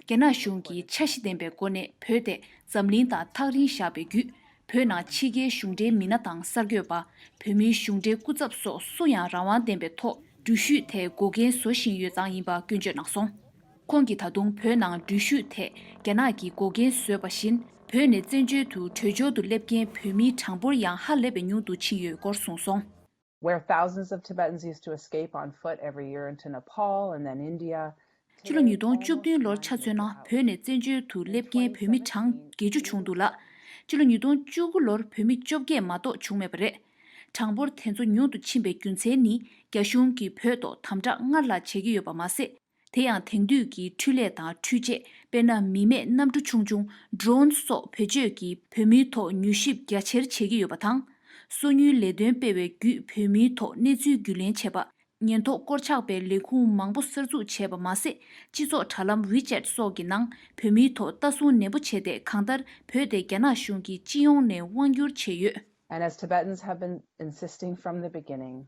རྒྱ་ནག་གཞུང་གིས་འཆར་གཞི་ལྡན་པའི་སྒོ་ནས་བོད་དེ་འཛམ་གླིང་དང་ཐག་རིང་བཞག་པའི་བརྒྱུད། བོད་ནང་ཕྱི་རྒྱལ་གཞུང་འབྲེལ་མི་སྣ་དང་གསར་འགོད་པ། བོད་མིའི་གཞུང་འབྲེལ་སྐུ་ཚབ་སོགས་སུ་ཡང་རང་དབང་ལྡན་པའི་ཐོག་འགྲུལ་བཞུད་ཐད་འགོག་རྐྱེན་བཟོ་བཞིན་ཡོད་ཙང་ཡིན་པ་སྐྱོན་བརྗོད་གནང་སོང་། ཁོང་གིས་ད་དུང་བོད་ནང་འགྲུལ་བཞུད་ཐད་རྒྱ་ནག་གིས་འགོག་རྐྱེན་བཟོས་པ་བཞིན། བོད་ནས་བཙན་བྱོལ་དུ་བྲོས་བྱོལ་དུ་སླེབས་མཁན་བོད་མིའི་གྲངས་འབོར་ཡང་ཧ་ལས་པའི་ཉུང་དུ་ཕྱིན་ཡོད་སྐོར་གསུངས་སོང་། Where thousands of Tibetans used to escape on foot every year into Nepal and then India, ཕྱི་ལོ་ཉིས་སྟོང་བཅུ་བདུན་ལོར་ཆ་མཚོན་ན། བོད་ནས་བཙན་བྱོལ་དུ་སླེབས་མཁན་བོད་མི་གྲངས་བརྒྱད་ཅུ་བྱུང་འདུག་ལ། ཕྱི་ལོ་ཉིས་སྟོང་བཅུ་དགུ་ལོར་བོད་མི་བཅོ་བརྒྱད་མ་གཏོགས་བྱུང་མེད་པ་རེད། གྲངས་འབོར་དེ་ཚོ་ཉུང་དུ་ཕྱིན་པའི་རྒྱུ་མཚན་ནི། རྒྱ་གཞུང་གིས་བོད་ཐོག་དམ་དྲག་སྔར་ལྷག་བྱེད་ཀྱི་ཡོད་པ་མ་ཟད། དེ་ཡང་དེང་དུས་ཀྱི་འཕྲུལ་ལས་དང་འཕྲུལ་ཆས། དཔེར་ན། མི་མེད་གནམ་གྲུ་ཆུང་ཆུང་། Drone སོགས་བེད་སྤྱོད་ཀྱིས་བོད་མིའི་ཐོག་མྱུལ་ཞིབ་རྒྱ་ཆེར་བྱེད་ཀྱི་ཡོད་པ་དང་། སོ་ཉུལ་ལས་དོན་སྤེལ་བའི་བརྒྱུད་བོད་མིའི་ཐོག་གནས་ཚུལ་བརྒྱུད་ལེན་བྱས་པ། ཉེན་རྟོག་སྐོར་ཆགས་པའི་ལས་ཁུངས་མང་པོ་གསར་འཛུགས་བྱས་པ་མ་ཟད། སྤྱི་ཚོགས་དྲ་ལམ་WeChat སོགས་ཀྱི་ནང་བོད་མིའི་ཐོག་ལྟ་སྲུང་ནན་པོ་བྱས་ཏེ། གང་ལྟར་བོད་དེ་རྒྱ་ནག་གཞུང་གིས་སྤྱི་ཡོངས་ནས་དབང་བསྒྱུར་བྱས་ཡོད། And as Tibetans have been insisting from the beginning,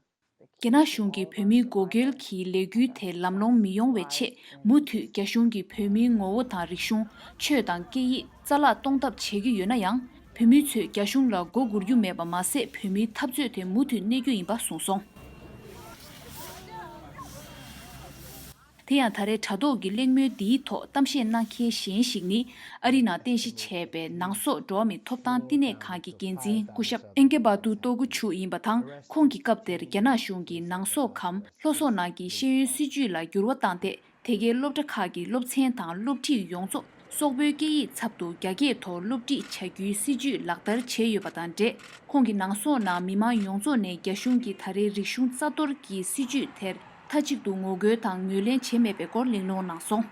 རྒྱ་ནག་གཞུང་གིས་བོད་མིའི་འགོག་རྒོལ་གྱི་ལས་འགུལ་དེ་ལམ་ལྷོང་མི་ཡོང་བའི་ཆེད། མུ་མཐུད་རྒྱ་གཞུང་གིས་བོད་མིའི་ངོ་བོ་དང་རིག་གཞུང་། ཆོས་དང་སྐད་ཡིག་རྩ་བརླག་གཏོང་ཐབས་བྱེད་ཀྱི་ཡོད་ན་ཡང་། བོད་མི་ཚོས་རྒྱ་གཞུང་ལ་མགོ་སྒུར་རྒྱུ་མེད་པ་མ་ཟད། བོད་མིའི་འཐབ་རྩོད་དེ་མུ་མཐུད་གནས་རྒྱུ་ཡིན་པ་གསུངས་སོང་། དེ་ཡང་། ད་རེས་དྲ་ཐོག་གི་གླེང་མོལ་འདིའི་ཐོག་གཏམ་བཤད་གནང་མཁན་གཞན་ཞིག་ནི། ཨ་རི་ནང་རྟེན་གཞི་བྱས་པའི་ནང་སོག་འགྲོ་བ་མིའི་ཐོབ་ཐང་བསྟི་གནས་ཁང་གི་འགན་འཛིན་སྐུ་ཞབས་ཨེན་ཀེ་བ་ཏུ་ཏོ་གུ་ཆུ་ཡིན་པ་དང་། ཁོང་གིས་སྐབས་དེར་རྒྱ་ནག་གཞུང་གིས་ནང་སོག་གམ་ལྷོ་སོག་ནང་གི་ཤེས་ཡོན་སྲིད་བྱུས་ལ་འགྱུར་བ་བཏང་སྟེ། དེ་གའི་སློབ་གྲྭ་ཁག་གི་སློབ་ཚན་དང་སློབ་ཁྲིད་ཡོངས་རྫོགས་སོག་པོའི་སྐད་ཡིག་ཚབ་ཏུ་རྒྱ་སྐད་ཐོག་སློབ་ཁྲིད་བྱ་རྒྱུའི་སྲིད་བྱུས་ལག་བསྟར་བྱས་ཡོད་པ་དང་འབྲེལ། ཁོང་གིས་ནང་སོག་ནང་མི་མང་ཡོངས་རྫོགས་ནས་རྒྱ་གཞུང་གིས་ད་རེས་རིག་གཞུང་རྩ་གཏོར་གྱི་སྲིད་བྱུས་དེར་མཐའ་གཅིག་ཏུ་ངོ་རྒོལ་དང་ངོས་ལེན་བྱས་མེད་པའི་སྐོར་གླེང་སློང་གནང་སོང་།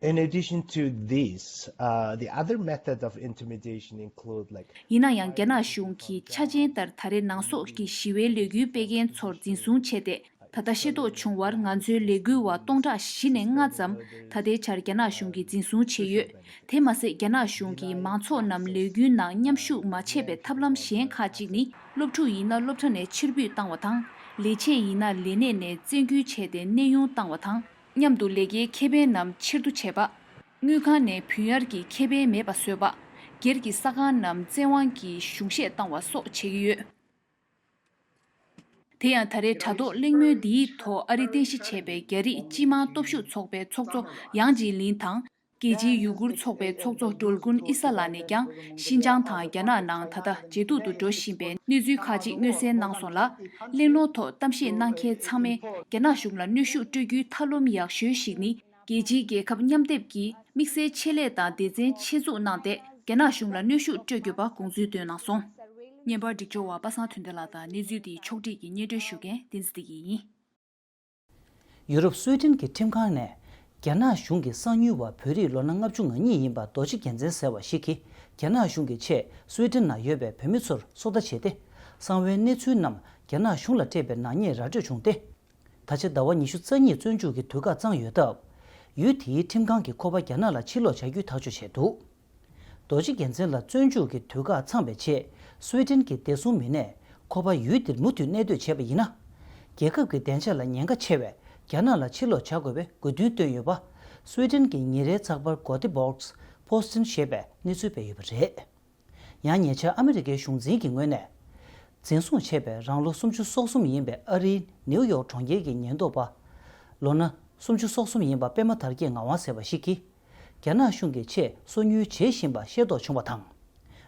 In addition to this, uh, the other method of intimidation include, like, ཡིན་ན་ཡང་རྒྱ་ནག་གཞུང་གིས་ཆ་རྐྱེན་ལྟར་ད་རེས་ནང་སོག་གི་ཞི་བའི་ལས་འགུལ་སྤེལ་མཁན་ཚོར་འཛིན་བཟུང་བྱས་ཏེ། ད་ལྟ་ཤེས་རྟོགས་བྱུང་བར་ང་ཚོའི་ལས་འགུལ་བ་སྟོང་ཕྲག་བཞི་ནས་ལྔ་ཙམ་ད་ལྟའི་ཆར་རྒྱ་ནག་གཞུང་གིས་འཛིན་བཟུང་བྱས་ཡོད། དེ་མ་ཟད་རྒྱ་ནག་གཞུང་གིས་མང་ཚོགས་རྣམས་ལས་འགུལ་ནང་མཉམ་ཞུགས་མ་བྱས་པའི་ཐབས་ལམ་གཞན་ཁག་ཅིག་ནི། སློབ་ཕྲུག་ཡིན་ན་སློབ་གྲྭ་ནས་ཕྱིར་འབུད་བཏང་བ་དང་། ལས་བྱེད་ཡིན་ན་ལས་གནས་ནས་བཙན་སྐུལ་བྱས་ཏེ་གནས་དབྱུང་བཏང་བ་དང་། མཉམ་དུ་ལས་ཀའི་ཁེ་ཕན་རྣམས་ཕྱིར་བསྡུ་བྱས་པ། དངུལ་ཁང་ནས་བུན་གཡར་གྱི་ཁེ་ཕན་མེད་པ་བཟོས་པ། སྒེར་གྱི་ས་ཁང་རྣམས་བཙན་དབང་གིས་གཞུང་བཞེས་བཏང་བ་སོགས་བྱེད་ཀྱི་ཡོད། དེ་ཡང་ད་རེས་དྲ་ཐོག་གླེང་མོལ་འདིའི་ཐོག་ཨ་རི་རྟེན་གཞི་བྱས་པའི་རྒྱ་རིགས་སྤྱི་དམངས་སྟོབས་ཤུགས་ཚོགས་པའི་ཚོགས་གཙོ་ཡང་ཅིན་ལིན་དང་། རྒྱལ་སྤྱིའི་ཡུ་གུར་ཚོགས་པའི་ཚོགས་གཙོ་ཌོལ་ཀུན་ཨི་ས་ལགས་ནས་ཀྱང་ཤིན་ཅང་དང་རྒྱ་ནག་ནང་ད་ལྟ་ཇེ་སྡུག་ཏུ་འགྲོ་བཞིན་པའི་གནས་ཚུལ་ཁག་ཅིག་མངོན་གསལ་གནང་སོང་ལ། གླེང་སློང་ཐོག་གཏམ་བཤད་གནང་མཁན་ཚང་མས་རྒྱ་ནག་གཞུང་ལ་གནོན་ཤུགས་སྤྲོད་རྒྱུའི་ཐབས་ལམ་ཡག་ཤོས་ཤིག་ནི། རྒྱལ་སྤྱིའི་རྒྱལ་ཁབ་མཉམ་སྡེབ་ཀྱིས་དམིགས་བསལ་ཆེད་ལས་དང་སྡེ་ཚན་ཆེད་འཛུགས་གནང་སྟེ། རྒྱ་ནག་གཞུང་ལ་གནོན་ཤུགས་སྤྲོད་དགོས་པ་དགོངས་ཚུལ་བཏོན་གནང་སོང་། བརྙན་པར་སྒྲིག་སྦྱོར་བ་པ་སངས་དོན་ལྡན་ལགས་དང་གནས་ཚུལ་དེའི་ཕྱོགས་བསྒྲིགས་ཀྱིས་སྙན་སྒྲོན་ཞུ་མཁན་བསྟན་འཛིན་བདེ་སྐྱིད་ཡིན། ཡུ་རོབ་སུའེ་ཏེན་གྱི་ཁྲིམས་ཁང་ནས་རྒྱ་ནག་གཞུང་གི་གསང་ཉུལ་བ་བོད་རིགས་ལོ་ན་ལྔ་བཅུ་ང་གཉིས་ཡིན་པ་རྡོ་རྗེ་རྒྱལ་མཚན་ཟེར་བ་ཞིག་གིས་རྒྱ་ནག་གཞུང་གི་ཆེད་སུའེ་ཏེན་ན་ཡོད་པའི་བོད་མི་ཚོར་སོ་ལྟ་བྱས་ཏེ། གསང་བའི་གནས་ཚུལ་རྣམས་རྒྱ་ནག་གཞུང་ལ་སྤྲད་པའི་ནག་ཉེས་ར་སྤྲོད་བྱུང་སྟེ། ད་ཆ་ཟླ་བ་ཉི་ཤུ་རྩ་གཉིས་བཙོན་འཇུག་གི་དུས་བཀག་བརྩམས་ཡོད་སྟབས། ཡུལ་དེའི་ཁྲིམས་ཁང་གིས་ཁོ་པ་རྒྱ་ནག་ལ་ཕྱིར་ལོག་བྱ་རྒྱུའི་ཐག་གཅོད་བྱས་འདུག་རྡོ་རྗེ་རྒྱལ་མཚན་ལ་བཙོན་འཇུག་གི་དུས་བཀག་འཚམས་པའི་ཆེད་སུའེ་ཏེན་གྱི་བདེ་སྲུང་མི་སྣས་ཁོ་པ་ཡུལ་འདིར་མུ་མཐུད་གནས་སྡོད་བྱས་པ་ཡིན་ན། རྒྱལ་ཁབ་ཀྱི་བདེ་འཇགས་ལ་ཉེན་ཁ་ཆེ་བས་རྒྱ་ནག་ལ་ཕྱིར་ལོག་བྱ་དགོས་པའི་དགོས་འདུན་བཏོན་ཡོད་པ། སུའེ་ཏེན་གྱི་ཉིན་རེའི་ཚགས་པར་གོ་ཏི་བོགས་པོ་སྟིན་ཞེས་པས་གནས་ཚུལ་སྤེལ་ཡོད་པ་རེད། ཡང་ཉེ་ཆར་ཨ་མི་རི་ཀའི་གཞུང་འཛིན་གྱི་ངོས་ནས། འཛིན་བཟུང་བྱས་པའི་རང་ལོ་སུམ་ཅུ་སོ་གསུམ་ཡིན་པའི་ཨ་རིའི་ནེའུ་ཡོག་གྲོང་ཁྱེར་གྱི་ཉེན་རྟོག་པ། ལོ་ན་སུམ་ཅུ་སོ་གསུམ་ཡིན་པ་པད་མ་དར་རྒྱས་ངག་དབང་ཟེར་བ་ཞིག་གིས། རྒྱ་ནག་གཞུང་གི་ཆེད་སོ་ཉུལ་བྱེད་བཞིན་པ་ཤེས་རྟོགས་བྱུང་བ་དང་།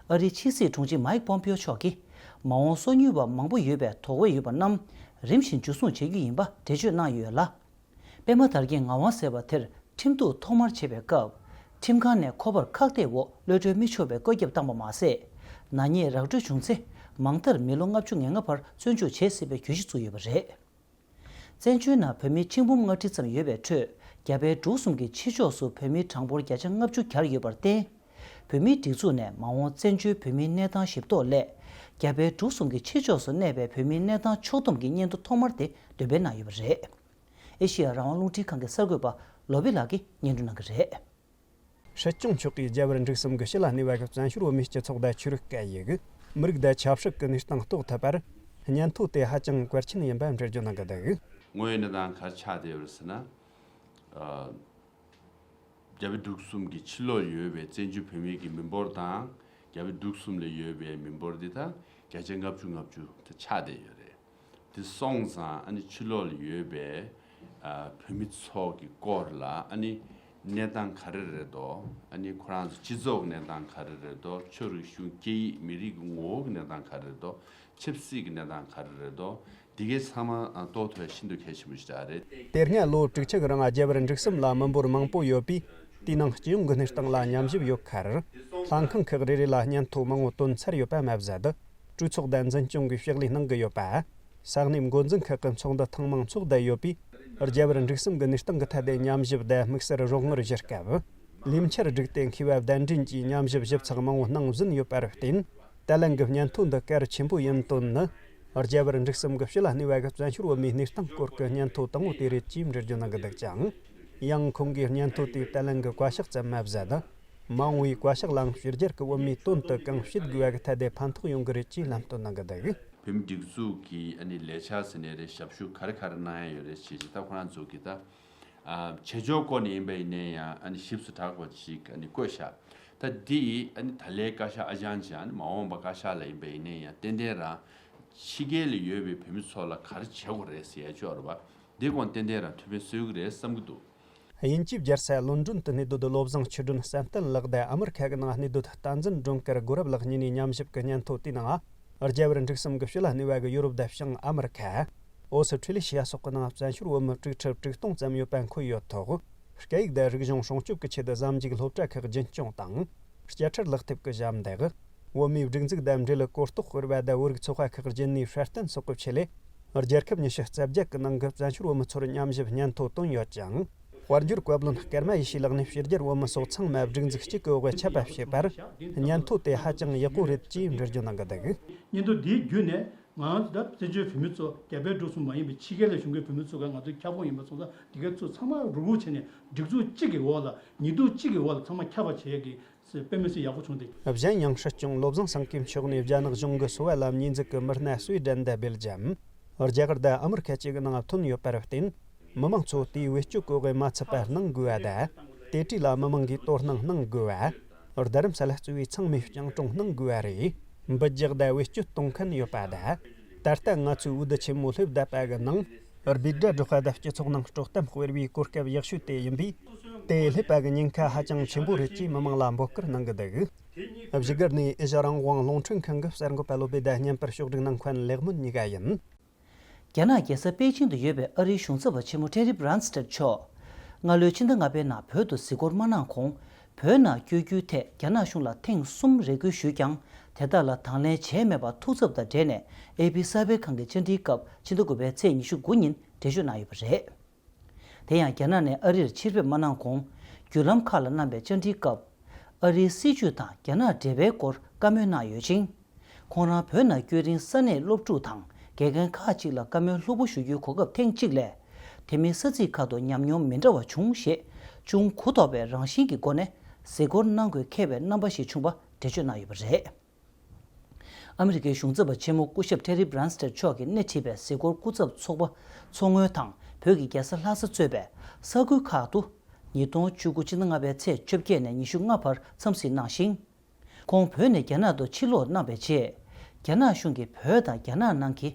ཨ་རིའི་ཕྱི་སྲིད་དྲུང་ཆེ་མཱིག་པོམ་པིའོ་མཆོག་གིས། མ་འོངས་སོ་ཉུལ་བ་མང་པོ་ཡོད་པའི་དོགས་པ་ཡོད་པ་རྣམས། རིམ་བཞིན་འཇུ་བཟུང་བྱེད་རྒྱུ་ཡིན་པ་འགྲེལ་བརྗོད་གནང་ཡོད་ལ། པད་མ་དར་རྒྱས་ངག་དབང་ཟེར་བ་དེར་ཁྲིམས་གཏུག་ཐོག་མར་བྱེད་པའི་སྐབས། ཁྲིམས་ཁང་ནས་ཁོ་པར་ཁག་ཐེག་འོག་གློད་གྲོལ་མི་ཆོག་པའི་བཀོད་ཁྱབ་བཏང་པ་མ་ཟད། ནག་ཉེས་ར་སྤྲོད་བྱུང་ཚེ། མང་མཐར་མི་ལོ་ལྔ་བཅུ་ང་ལྔ་བར་བཙོན་འཇུག་བྱེད་སྲིད་པའི་གྱོད་གཞི་བཙུགས་ཡོད་པ་རེད། བཙན་བྱོལ་ནང་བོད་མི་ཆིག་འབུམ་ལྔ་ཁྲི་ཙམ་ཡོད་པའི་ཁྲོད། རྒྱ་བལ་འབྲུག་གསུམ་གྱི་ཕྱི་ཕྱོགས་སུ་བོད་མིའི་གྲངས་འབོར་བརྒྱ་ཆ་ལྔ་བཅུ་གྱར་ཡོད་པར་བརྟེན། བོད་མིའི་སྒྲིག་འཛུགས་ནས་མ་འོངས་བཙན་བྱོལ་བོད་མིའི་གནས་སྟངས་ཞིབ་རྟོག་སླད། རྒྱ་བལ་འབྲུག་གསུམ་གྱི་ཕྱི་ཕྱོགས་སུ་གནས་པའི་བོད་མིའི་གནས་སྟངས་ཕྱོགས་བསྡོམས་ཀྱི་སྙན་ཐོ་ཐོག་མར་དེ་འདོན་སྤེལ་གནང་ཡོད་པ་རེད། ཨེ་ཤེ་ཡ་རང་དབང་རླུང་འཕྲིན་ཁང་གི་གསར་འགོད་པ་ལོ་བི་ལགས་ཀྱིས་སྙན་སྒྲོན་གནང་གི་རེད། སྲིད་སྐྱོང་མཆོག་གིས་རྒྱལ་བར་འབྲུག་གསུམ་གྱི་སྤྱི་ལ་གནས་པ་གི་བཙན་བྱོལ་བོད་མིའི་སྤྱི་ཚོགས་དང་ཆོས་རིག་སྐད་ཡིག་མི་རིགས་དང་ཆབ་སྲིད་ཀྱི་གནས་སྟངས་རྟོགས་ཐུབ་པར། སྙན་ཐོ་དེ་ཧ་ཅང་གལ་ཆེན་ཡིན་པ་འགྲེལ་བརྗོད་གནང་གི་འདུག་དངོས་ཡོད་གནས་སྟངས་ག་རེ་ཆགས་བསྡད་ཡོད་རེད་ཟེར་ན། ཨ། རྒྱ་བལ་འབྲུག་གསུམ་གྱི་ཕྱི་ལོགས་ཡོད་པའི་བཙན་བྱོལ་བོད་མིའི་གི་མི་འབོར་དང་། རྒྱ་བལ་འབྲུག་གསུམ་ལ་ཡོད་པའི་མི་འབོར་འདི་དག་བརྒྱ་ཆ་ལྔ་བཅུ་ང་བཅུ་དེ་ཆགས་བསྡད་ཡོད་རེད། དེ་སོང་ཙང་ཨ་ནི་ཕྱི་ལོགས་ལ་ཡོད་པའི་ཨ་བོད་མི་ཚོ་གི་སྐོར་ལ་ཨ་ནི་གནས་སྟངས་ག་རེ་རེད་དོ། ཨ་ནི་ཁོ་རང་ཚོ་སྤྱི་ཚོགས་གནས་སྟངས་ག་རེ་རེད་དོ། ཆོས་རིག་གཞུང་སྐད་ཡིག་མི་རིགས་ཀྱི་ངོ་བོ་གི་གནས་སྟངས་ག་རེ་རེད་དོ། ཆབ་སྲིད་ཀྱི་གནས་སྟངས་ག་རེ་རེད་དོ། འདི་གའི་ཚང་མ་རྟོགས་ཐུབ་ཤིན་ཏུ་གལ་ཆེན་པོ་ཞིག་རེད། དེ་སྔ་ལོ་དྲུག་ཅུ་གི་རིང་རྒྱལ་བར་འབྲུག་གསུམ་ལ་མི་འབོར་མང་པོ་ཡོད་པས། དེའི་ནང་སྤྱི་ཡོངས་ཀྱི་གནས་སྟངས་ལ་ཉམས་ཞིབ་ཡོད་ཁར། ལྷན་ཁང་ཁག་རེ་རེ་ལ་སྙན་ཐོ་མང་བོ་བཏོན་ཚར་ཡོད་པ་མ་ཟད། གྲོས་ཚོགས་དང་འཛིན་སྐྱོང་གིས་ཕྱག་ལས་གནང་གི་ཡོད་པ། ས་གནས་འགོ་འཛིན་ཁག་གི་ཚོགས་འདུ་ཐེངས་མང་ཚོགས་བསྡད་ཡོད་པས། རྒྱལ་བར་འབྲུག་གསུམ་གྱི་གནས་སྟངས་ཀྱི་ཐད་དེ་ཉམས་ཞིབ་དང་དམིགས་བསལ་རོགས་དངུལ་གཞི་སྐབས། ལས་འཆར་བསྒྲིགས་ཏེ་མཁས་པ་གདན་འདྲེན་གྱིས་ཉམས་ཞིབ་ཞིབ་ཚགས་མང་བོ་གནང་ཟིན་ཡོད་པར་བརྟེན། ཏཱ་ལན་གྱི་སྙན་ཐོ་འདི་གལ་ཆེན་པོ་ཡིན་དོན་ནི། རྒྱལ་བར་འབྲུག་གསུམ་གྱི་སྤྱི་ལ་གནས་པ་གི་བཙན་བྱོལ་བོད་མིའི་གནས་སྟངས་སྐོར་གྱི་སྙན་ཐོ་དང་པོ་དེ་རེད་ཅེས་འགྲེལ་བརྗོད་གནང་གི་འདུག་ཅིང་། ཡང་ཁོང་གིས་སྙན་ཐོ་དེས་ཏཱ་ལན་གྱི་བཀའ་ཤག་ཙམ་མ་ཟད། མ་འོངས་པའི་བཀའ་ཤག་ལའང་ཕྱི་རྒྱལ་གྱི་བོད་མིའི་དོན་དུ་གང་བྱེད་དགོས་པ་གི་ཐད་དེ་ཕན་ཐོགས་ཡོང་གི་རེད་ཅེས་ལམ་སྟོན་གནང་གི་འདུག་བོད་མིའི་སྒྲིག་འཛུགས་ཀྱི་ཨ་ནི་ལས་འཆར་ཟེར་ནའི་རེད། ཞབས་ཞུ་ག་རེ་ག་རེ་གནང་ཡ་ཡོད་རེད་ཅེས་ཅིག་ད་ཁོ་རང་ཚོ་གིས་ད། ཨ། བྱེད་ཕྱོགས་སྐོར་ནས་ཡིན་པ་ཡིན་ནའི་ཡང་ཨ་ནི་ཞིབ་ཏུ་དྲག་པ་ཅིག་ཨ་ནི་བཀོད་བཞག་ད་འདི་ཨ་ནི་ད་ལའི་བཀའ་ཤག་ཨ་ཅང་ཅིག་ཨ་ནི་མ་འོངས་པ་བཀའ་ཤག་ལ་ཡིན་པ་ཡིན་ནའི་ཡང་ཏན་ཏན་རང་ཕྱི་རྒྱལ་ལ་ཡོད་པའི་བོད་མི་ཚོ་ལ་ག་རེ་བྱེད་དགོས་རེད་ཟེར་ཡ་ཅིག་ཡོད་རེད་པ། འདི་སྐོར་ཏན་ཏན་རང་ཐུགས་ཕན་གསོས་ཀྱི་རེད་བསམ་གྱི་འདུག་དབྱིན་ཇིའི་རྒྱལ་ས་ལོན་ཌོན་དུ་གནས་སྡོད་བློ་བཟང་ཆོས་སྒྲོན་བསམ་གཏན་ལགས་དང་ཨ་མི་རི་ཁ་གི་ནང་གནས་སྡོད་བསྟན་འཛིན་སྒྲོལ་དཀར་རྒོད་རབ་ལགས་གཉིས་ནས་ཉམས་ཞིབ་ཀྱི་སྙན་ཐོ་དེའི་ནང་། རྒྱལ་བར་འབྲུག་གསུམ་གྱི་སྤྱི་ལ་གནས་པ་གི་ཡོ་རོབ་དང་བྱང་ཨ་མི་རི་ཁ། ཨོ་སི་ཁྲི་ལི་ཤི་ཡ་སོགས་ཀྱི་ནང་བཙན་བྱོལ་བོད་མི་དྲུག་ཁྲི་དྲུག་སྟོང་ཙམ་ཡོད་པ་འཁོད་ཡོད་ཐོག་སྐད་ཡིག་དང་རིག་གཞུང་སྲུང་སྐྱོབ་ཀྱི་ཆེད་དུ་ཟབ་འཇུག་སློབ་གྲྭ་ཁག་རྒྱུན་སྐྱོང་དང་། བཅད་ཁྲ་ལག་དེབ་ཀྱི་ཞབས་འདེགས། བོད་མིའི་སྒྲིག་འཛུགས་དང་འབྲེལ་གོ་རྟོགས་སྤེལ་བ་དང་བོད་རིགས་ཚོགས་པ་ཁག་རྒྱུན་ནས་སྲ་བརྟན་སོགས་ཀྱི་ཆེད་ལས། རྒྱལ་ཁབ་ཉི་ཤུ་རྩ་བརྒྱད་ཀྱི་ནང་གི་བཙན་བྱོལ་བོད་མི་ཚོར་ཉམས་ཞིབ་སྙན་ཐོ་བཏོན་ཡོད་ཅིང་། དཔལ་འབྱོར་བཀའ་བློན་ཀརྨ་ཡེ་ཤེས་ལགས་ནས་ཕྱི་རྒྱལ་བོད་མི་སོགས་ཚང་མ་སྒྲིག་འཛུགས་གཅིག་གི་འོག་ཆད་པ་བྱས་པར་སྙན་ཐོ་དེ་ཧ་ཅང་ཡག་པོ་རེད་ཅེས་འགྲེལ་བརྗོད་གནང་གི་འདུག། སྙན་ཐོ་འདིའི་བརྒྱུད་ནས་ང་ཚོ་ད་བཙན་བྱོལ་བོད་མི་ཚོ་རྒྱ་བལ་འབྲུག་གསུམ་མ་ཡིན་པའི་ཕྱི་རྒྱལ་ལ་བཞུགས་མཁན་བོད་མི་ཚོ་ག་ང་ཚོའི་ཁྱབ་ཁོངས་ཡིན་པ་སོང་ཙང་འདི་གའི་ཚོ་ཚང་མ་རུག་རུག་བྱས་ནས་སྒྲིག་འཛུགས་གཅིག་གི་འོག་ལ་ཉིས་སྟོང་གཅིག་གི་འོག་ལ་ཚང་མ་ཁྱབ་པ་བྱེད་ཡག་གི་དཔེ་མི་སྲིད་ཡག་པོ་བྱུང་སྟེ། གཞན་ཡང་སྲིད་སྐྱོང་བློ་བཟང་སེང་གེ་མཆོག་ནས་རྒྱ་ནག་གཞུང་གི་གསོ་བ་ལ་མཉེས་འཛུགས་ཀྱི་མི་སྣ་སུའེ་ཌེན་དང་སྦེལ་ཇམ། རྒྱ་གར་དང་ཨ་མི་རི་ཁ་བཅས་ཀྱི་ནང་ཐོན་ཡོད་པར་བརྟེན། མི་མང་ཚོ་དེའི་བེད་སྤྱོད་གོ་གི་མ་ཚུད་པ་གནང་དགོས་པ་དང་། དེ་གྲས་ལ་མི་མང་གིས་དོ་སྣང་གནང་དགོས་པ། རྡ་རམ་ས་ལ་གཙོས་པའི་ཚང་མས་སྤྱང་གྲུང་གནང་དགོས་པ་རེད། འབུད་རྒྱག་དང་བེད་སྤྱོད་གཏོང་མཁན་ཡོད་པ་དང་། ད་ལྟ་ང་ཚོའི་འོས་བསྡུ་ཆེན་མོ་སླེབས་བསྡད་པ་གི་ནང་། རྦད་དེ་སྒྲོག་པ་དང་སྤྱི་ཚོགས་ནང་དཀྲོག་གཏམ་སྤེལ་བའི་གོ་སྐབས་ཡག་ཤོས་དེ་ཡིན་པས། དེ་སླེབས་པ་གི་ཉེན་ཁ་ཧ་ཅང་ཆེན་པོ་རེད་ཅེས་མི་མང་ལ་འབོད་སྐུལ་གནང་གི་འདུག། བཞུགས་སྒར་ནས་ཨེ་ཤ་རང་དབང་རླུང་འཕྲིན་ཁང་གི་གསར་འགོད་པ་བློ་བྷེ་དང་བརྙན་པར་ཕྱོགས་སྒྲིག་གནང་མཁན་ལེགས་སྨོན་གཉིས་ཀ་ཡིན། རྒྱ་ནག་རྒྱལ་ས་པེ་ཅིང་དུ་ཡོད་པའི་ཨ་རིའི་གཞུང་ཚབ་པ་ཆེན་མོ་ཊེ་རི་བྷི་རན་སི་ཊེད་མཆོག་སྔ་ལོའི་ཕྱི་ཟླ་ལྔ་པའི་ནང་བོད་དུ་གཟིགས་སྐོར་མ་གནང་གོང་། བོད་ནང་བསྐྱོད་རྒྱུའི་ཐད་རྒྱ་ནག་གཞུང་ལ་ཐེངས་གསུམ་རེ་སྐུལ་ཞུས་ཀྱང་། དེ་དག་ལ་དང་ལེན་བྱས་མེད་པར་ཐུགས་འཚབ་དང་འབྲེལ་ནས་ཨེ་པི་གསར་སྤེལ་ཁང་གི་བཅར་འདྲིའི་སྐབས་ཕྱི་ཟླ་དགུ་པའི་ཚེས་ཉི་ཤུ་དགུ་ཉིན་འགྲེལ་བརྗོད་གནང་ཡོད་པ་རེད། དེ་ཡང་རྒྱ་ནག་ནས་ཨ་རིར་ཕྱིར་ཕེབས་མ་གནང་གོང་། བརྒྱུད་ལམ་ཁག་ལ་གནང་པའི་བཅར་འདྲིའི་སྐབས། ཨ་རིའི་སྲིད་བྱུས་དང་རྒྱ་ནག་འབྲེལ་བའི་སྐོར་བཀའ་མོལ་གནང་ཡོད་ཅིང་། ཁོང་རང་བོད་ནང་བསྐྱོད་རིང་ས་གནས་སློབ་ཕྲུག་དང་དགེ་རྒན་ཁག་ཅིག་ལ་བཀའ་མོལ་ལྷུག་པོ་ཞུ་རྒྱུའི་གོ་སྐབས་ཐེངས་གཅིག་ལས། དེ་མིན་ས་ཚིགས་ཁག་ཏུ་ཉམས་མྱོང་མི་འདྲ་བ་བྱུང་ཞེས། ཅུང་གུ་དོག་པའི་རང་བཞིན་གྱི་སྒོ་ནས་གཟིགས་སྐོར་གནང་དགོས་འཁེལ་བའི་རྣམ་པ་ཞིག་བྱུང་བ་འགྲེལ་བརྗོད་གནང་ཡོད་པ་རེད། ཨ་མི་རི་ཀའི་གཞུང་ཚབ་པ་ཆེན་མོ་སྐུ་ཞབས་ཊེ་རི་བྷི་རན་སི་ཊེད་མཆོག་གིས་སྣེ་ཁྲིད་པའི་གཟིགས་སྐོར་སྐུ་ཚབ་ཚོགས་པ་མཚོ་སྔོན་དང་བོད་ཀྱི་རྒྱལ་ས་ལྷ་ས་གཙོས་པའི་ས་ཁུལ་ཁག་ཏུ། ཉིས་སྟོང་བཅུ་དགུ་ཕྱི་ཟླ་ལྔ་པའི་ཚེས་བཅོ་བརྒྱད་ནས་ཉི་ཤུ་ལྔ་བར་འཚམས་གཟིགས་གནང་ཞིང་། ཁོང་བོད་ནས་རྒྱ་ནག་ཏུ་ཕྱིར་ལོག་གནང་བའི་རྗེས། རྒྱ་ནག་གཞུང་གིས་བོད་དང་རྒྱ་ནག་ནང་གི་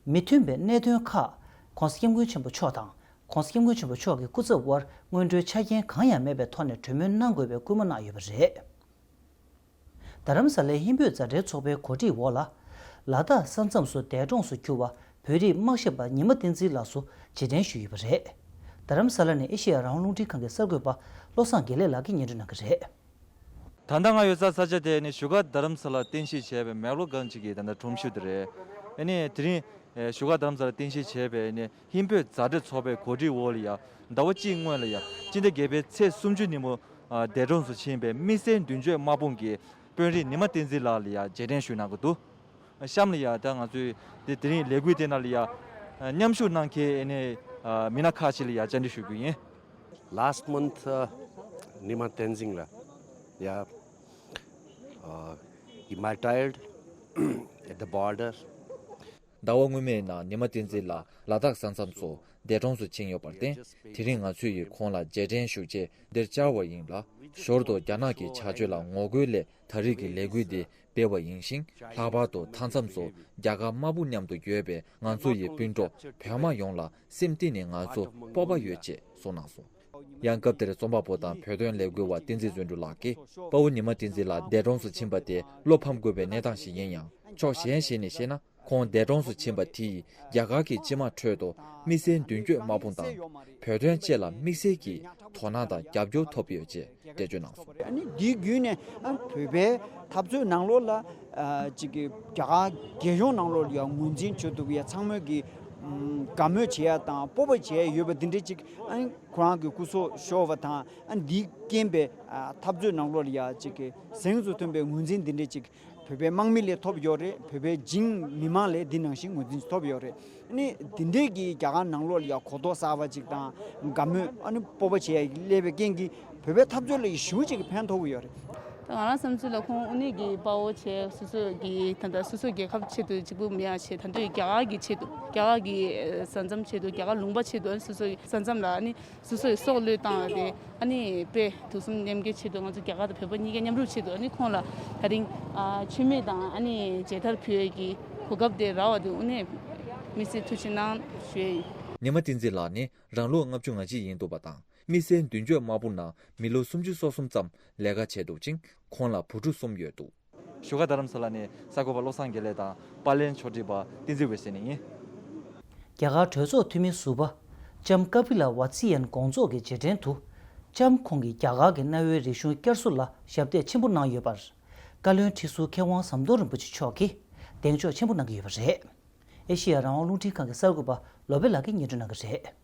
མི་མཐུན་པའི་གནད་དོན་ཁག་༧གོང་ས་༧སྐྱབས་མགོན་ཆེན་པོ་མཆོག་དང་༧གོང་ས་༧སྐྱབས་མགོན་ཆེན་པོ་མཆོག་གི་སྐུ་ཚབ་དབར་སྔོན་འགྲོའི་ཆ་རྐྱེན་གང་ཡང་མེད་པའི་ཐོག་ནས་གྲོས་མོལ་གནང་དགོས་པའི་སྐུལ་མ་གནང་ཡོད་པ་རེད། རྡ་རམ་ས་ལའི་ཧིན་བོད་མཛའ་འབྲེལ་ཚོགས་པའི་གོ་སྒྲིག་འོག་ལ། ལ་དྭགས་ས་མཚམས་སུ་འདས་གྲོངས་སུ་གྱུར་བ་བོད་རིགས་དམག་ཞབས་པ་ཉི་མ་བསྟན་འཛིན་ལགས་སུ་རྗེས་དྲན་ཞུས་ཡོད་པ་རེད། རྡ་རམ་ས་ལ་ནས་ཨེ་ཤེ་ཡ་རང་དབང་རླུང་འཕྲིན་ཁང་གི་གསར་འགོད་པ་བློ་བཟང་དགེ་ལེགས་ལགས་ཀྱིས་སྙན་སྒྲོན་གནང་གི་རེད། ད་ལྟ་ང་ཡོད་ས་ས་ཆ་དེ་ནི་བཞུགས་སྒར་རྡ་རམ་ས་ལར་རྟེན་གཞི་བྱས་པའི་མེག་ལོ་གྷན་ཇི་གི་ད་ལྟ་ཁྲོམ་གཞུང་དེ་རེད། ཨ་ནི་དེ་རིང་བཞུགས་སྒར་རྡ་རམ་ས་ལར་རྟེན་གཞི་བྱས་པའི་ནི་ཧིན་བོད་མཛའ་འབྲེལ་ཚོགས་པའི་གོ་སྒྲིག་འོག་ལ་ཡ་ཟླ་བ་གཅིག་སྔོན་ལ་ཡ་སྤྱི་ཟླ་བརྒྱད་པའི་ཚེས་སུམ་ཅུ་ཉིན་མོ་འདས་གྲོངས་སུ་ཕྱིན་པའི་དམིགས་བསལ་མདུན་སྐྱོད་དམག་དཔུང་གི་དཔོན་རིགས་ཉི་མ་བསྟན་འཛིན་ལགས་ལ་ཡ་རྗེས་དྲན་ཞུ་གནང་གི་འདུག། གཤམ་ལ་ཡ་ད་ང་ཚོས་དེ་དེ་རིང་ལས་འགུལ་དེ་ནང་ལ་ཡ་མཉམ་ཞུགས་གནང་མཁན་ཨ་ནི་མི་སྣ་ཁག་ཅིག་ལ་ཡ་བཅར་འདྲི་ཞུ་རྒྱུ་ཡིན། Last month, uh, Nima Tenzing la, yeah, uh, he martyred at the border. ཟླ་བ་སྔོན་མའི་ནང་ཉི་མ་བསྟན་འཛིན་ལགས་ལ་དྭགས་ས་མཚམས་སུ་འདས་གྲོངས་སུ་ཕྱིན་ཡོད་པར་བརྟེན། དེ་རིང་ང་ཚོས་ཡིས་ཁོང་ལ་རྗེས་དྲན་ཞུ་ཆེད་འདིར་བཅར་བ་ཡིན་ལ། ཞོར་དུ་རྒྱ་ནག་གི་བྱ་སྤྱོད་ལ་ངོ་རྒོལ་སླད་ད་རེས་ཀྱི་ལས་འགུལ་འདི་སྤེལ་བ་ཡིན་ཞིང་། ལྷག་པར་དུ་མཐའ་མཚམས་སུ་རྒྱ་གར་དམར་པོ་མཉམ་དུ་ཡོད་པའི་ང་ཚོ་ཡི་སྤུན་གྲོགས་བོད་དམག་ཡོངས་ལ་སེམས་གཏིང་ནས་ང་ཚོ་སྤོབས་པ་ཡོད་ཅེས་གསུངས་གནང་སོང་། ཡང་སྐབས་དེར་རྩོམ་པ་པོ་དང་བོད་དོན་ལས་འགུལ་བ་བསྟན་འཛིན་བརྩོན་འགྲུས་ལགས་ཀྱིས་དཔའ་བོ་ཉི་མ་བསྟན་འཛིན་ལགས་འདས་གྲོངས་སུ་ཕྱིན་པ་དེ་བློ་ཕམ་དགོས་པའི་གནས་སྟངས་ཤིག་ཡིན་ཡང་། ཕྱོགས་གཞན་ཞིག་ནས་བཤད་ན། ཁོང་འདས་གྲོངས་སུ་ཕྱིན་པ་དེས་རྒྱ་གར་གྱི་སྤྱི་དམངས་ཁྲོད་དུ་དམིགས་བསལ་མདུན་སྐྱོད་དམག་དཔུང་དང་། བོད་དོན་ཆེད་ལ་དམིགས་བསལ་གྱི་དོ་སྣང་དང་རྒྱབ་སྐྱོར་ཐོབ་ཡོད་ཅེས་འགྲེལ་བརྗོད་གནང་སོང་། ཨ་ནི་འདིའི་བརྒྱུད་ནས་ཨ་བོད་པའི་འཐབ་རྩོད་ནང་ལོགས་ལ་ཨ་ཅིག་གི་རྒྱ་གར་རྒྱལ་གཞུང་ནང་ལོགས་ལ་ཡང་ངོས་འཛིན་བྱེད་ཐུབ་ཡ་ཚང་མས་ཀྱི་ཨམ་དགའ་མོས་བྱེད་ཡ་དང་སྤོབས་པ་བྱེད་ཡ་ཡོད་པ་འདི་འདྲ་ཅིག་ཨ་ནི་ཁོ་རང་གི་སྐུ་སྲོག་ཤོར་བ་དང་ཨ་ནི་འདིའི་རྐྱེན་པས་ཨ་འཐབ་རྩོད་ནང་ལོགས་ལ་ཡ་ཅིག་གི་གཟེངས་སུ་ཐོན་པའི་ངོས་འཛིན་འདི་འདྲ་ཅིག་བོད་པའི་དམག་མི་ལས་ཐོབ་ཡོད་རེད། བོད་པའི་བྱིངས་མི་མང་ལས་འདི་ནང་བཞིན་ངོས་འཛིན་ཐོབ་ཡོད་རེད། ཨ་ནི་འདི་འདྲའི་གི་རྒྱ་གར་ནང་ལོགས་ལ་ཡ་གོ་རྟོགས་གསར་པ་ཅིག་དང་དགའ་མོས་ཨ་ནི་སྤོབས་པ་བྱེད་ཡ་སླེབས་པའི་རྐྱེན་གྱིས་བོད་པའི་འཐབ་རྩོད་ལ་ཡ་ཞེ་པོ་ཅིག་གི་ཕན་ཐོགས་ཀྱི་ཡོད་རེད། ད་ང་རང་བསམ་ཚུལ་ལ་ཁོང་དངོས་གནས་ཀྱི་དཔའ་བོ་བྱས། སོ་སོ་གི་ད་ལྟ་སོ་སོ་རྒྱལ་ཁབ་ཆེད་དུ་གཅིག་པུ་མེད་པ་བྱས། ད་དུང་རྒྱ་གར་གྱི་ཆེད་དུ། རྒྱ་གར་གྱི་ས་མཚམས་ཆེད་དུ། རྒྱ་གར་ལུང་པ་ཆེད་དུ། སོ་སོའི་ས་མཚམས་ལ་ཨ་ནི་སོ་སོའི་སྲོག་བློས་བཏང་བ་དེ་ཨ་ནི་དཔེ་ཐུགས་བསམ་མཉམ་སྐྱེད་ཆེད་དུ། ང་ཚོ་རྒྱ་གར་དང་བོད་པ་གཉིས་ཀ་མཉམ་རུབ་ཆེད་དུ། ཨ་ནི་ཁོང་ལ་ད་རིང་ཨ་མཆོད་མེ་དང་ཨ་ནི་མཇལ་དར་ཕུལ་ཡས་ཀྱི་གོ་སྐབས་དེ་རག་པ་དེ་དངོས་གནས་དམིགས་བསལ་ཐུགས་རྗེ་གནང་ཞུ་ཡས་ཡིན། ཉི་མ་བསྟན་འཛིན་ལགས་ནི་རང་ལོ་ལྔ་བཅུ་ང་གཅིག་ཡིན་འདུག་པ་དང་། དམིགས་བསལ་མདུན་སྐྱོད་དམག་དཔུང་ནང་མི་ལོ་སུམ་ཅུ་སོ་གསུམ་ཙམ་ལས་ཀ་བྱས་འདུག་ཅིང་། ཁོང་ལ་བུ་ཕྲུག་གསུམ་ཡོད་འདུག། བཞུགས་སྒར་རྡ་རམ་ས་ལ་ནས་གསར་འགོད་པ་བློ་བཟང་དགེ་ལེགས་དང་པར་ལེན་ཕྱོགས་སྒྲིག་པ་བསྟན་འཛིན་འོད་ཟེར་ནས་ཡིན། རྒྱ་གར་གྲོས་ཚོགས་འཐུས་མི་ཟུར་པ་ལྕམ་ཀ་པི་ལ་ཝ་ཙི་ཡན་དགོངས་རྫོགས་ཀྱི་རྗེས་དྲན་དུ། ལྕམ་ཁོང་གིས་རྒྱ་གར་གྱི་གནའ་བོའི་རིག་གཞུང་བསྐྱར་གསོ་ལ་ཞབས་འདེགས་ཆེན་པོ་གནང་ཡོད་པར། བཀའ་བློན་ཁྲི་ཟུར་མཁས་དབང་ཟམ་གདོང་རིན་པོ་ཆེ་མཆོག་གིས་གདེང་འཇོག་ཆེན་པོ་གནང་གི་ཡོད་པ་རེད། ཨེ་ཤེ་ཡ་རང་དབང་རླུང་འཕྲིན་ཁང་གི་གསར་འགོད་པ་ལོ་པེ་ལགས་ཀྱིས་སྙན་སྒྲོན་གནང་གི་རེད།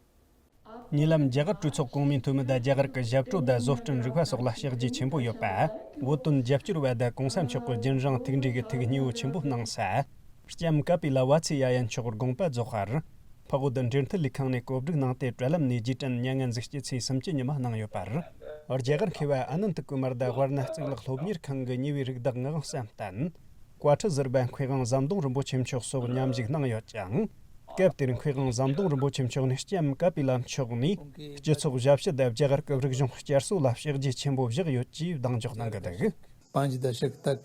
ཉེ་ལམ་རྒྱ་གར་གྲོས་ཚོགས་གོང་མའི་འཐུས་མི་དང་རྒྱ་གར་གྱི་ཞབས་བྲོ་དང་བཟོ་སྐྲུན་རིག་པ་སོགས་ལ་ཕྱག་རྗེས་ཆེན་པོ་ཡོད་པ། བོད་དོན་རྒྱབ་སྐྱོར་བ་དང་གོང་ས་མཆོག་གི་རྒྱུན་རིང་ཐུགས་འདྲིས་ཀྱི་ཐུགས་མཉེས་པོ་ཆེན་པོ་གནང་ས། ལྕམ་ཀ་པི་ལ་ཝ་ཚི་ཡ་ཡན་མཆོག་དགོངས་པ་རྫོགས་པར། འཕགས་བོད་འབྲེལ་མཐུད་ལས་ཁང་ནས་གོ་སྒྲིག་གནང་སྟེ་དྲ་ལམ་ནས་རྗེས་དྲན་མྱ་ངན་གཟིགས་སྐྱིད་ཚེས་སུམ་ཅུ་ཉི་མ་གནང་ཡོད་པར། རྒྱ་གར་མཁས་པ་ཨ་ནནྟ་ཀུ་མར་དང་དབར་ན་གཙུག་ལག་སློབ་གཉེར་ཁང་གི་ཉེ་བའི་རིགས་བདག་ངག་དབང་བསམ་གཏན། བཀའ་ཁྲི་ཟུར་པ་མཁས་དབང་ཟམ་གདོང་རིན་པོ་ཆེ་མཆོག་སོགས་མཉམ་ཞུགས་གནང་ཡོད་ཅིང་། སྐབས་དེར་མཁས་དབང་ཟམ་གདོང་རིན་པོ་ཆེ་མཆོག་ནས་ལྕམ་ཀ་པི་ལ་མཆོག་ནས་སྤྱི་ཚོགས་ཞབས་ཞུ་དང་རྒྱ་གར་གྱི་རིག་གཞུང་བསྐྱར་གསོ་ལ་ཕྱག་རྗེས་ཆེན་པོ་བཞག་ཡོད་ཅེས་གདེང་འཇོག་གནང་གི་འདུག། पाँच दशक तक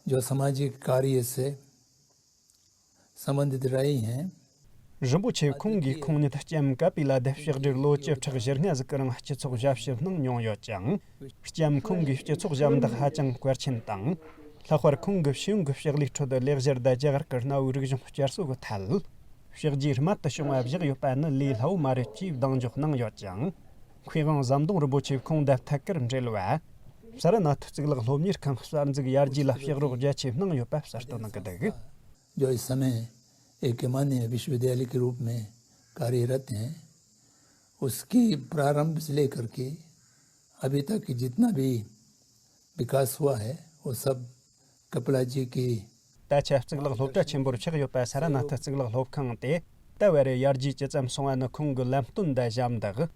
जो सामाजिक कार्य से संबंधित रहे हैं। རིན་པོ་ཆེ་ཁོང་གིས་ཁོང་ཉིད་ལྕམ་ཀ་པི་ལ་དེ་ཕྱག་སྦྲེལ་ལོ་བཅུ་ཕྲག་བཞི་ལྔ་ཟིག་གི་རིང་སྤྱི་ཚོགས་ཞབས་ཞུ་གནང་མྱོང་ཡོད་ཅིང་། ལྕམ་ཁོང་གིས་སྤྱི་ཚོགས་ཞབས་འདེགས་ཧ་ཅང་གལ་ཆེན་དང་། ལྷག་པར་ཁོང་གི་ཕྱི་ཡོང་གི་ཕྱག་ལས་ཁྲོད་ལེགས་སྦྱར་དང་རྒྱ་གར་གྱི་གནའ་བོའི་རིག་གཞུང་བསྐྱར་གསོ་གི་ཐད། ཕྱག་རྗེས་རྨད་དུ་བྱུང་བ་བཞག་ཡོད་པ་ནི་ལས་སླ་བོ་མ་རེད་ཅེས་གདེང་འཇོག་གནང་ཡོད་ཅིང་། མཁས་དབང་ཟམ་གདོང་རིན་པོ་ཆེས་ཁོང་དང་ཐད་ཀར་འབྲེལ་བ། ས་ར་ནཱ་ཐ་གཙུག་ལག་སློབ་གཉེར་ཁང་གསར་འཛུགས་ཡར་རྒྱས་ལ་ཕྱག་རོགས་རྒྱ་ཆེ་གནང་ཡོད་པ་གསལ་སྟོན་གནང་གི་འདུག། जो इस समय एक माननीय विश्वविद्यालय के रूप में कार्यरत हैं, उसके प्रारंभ से लेकर के अभी तक जितना भी विकास हुआ है, वो सब कपिला जी की ད་ཆ་གཙུག་ལག་སློབ་གྲྭ་ཆེན་པོར་ཆགས་ཡོད་པ་ས་ར་ནཱ་ཐ་གཙུག་ལག་སློབ་ཁང་དེ་ད་བར་ཡར་རྒྱས་ཇི་ཙམ་སོང་བ་ནི་ཁོང་གི་ལམ་སྟོན་དང་ཞབས་འདེགས།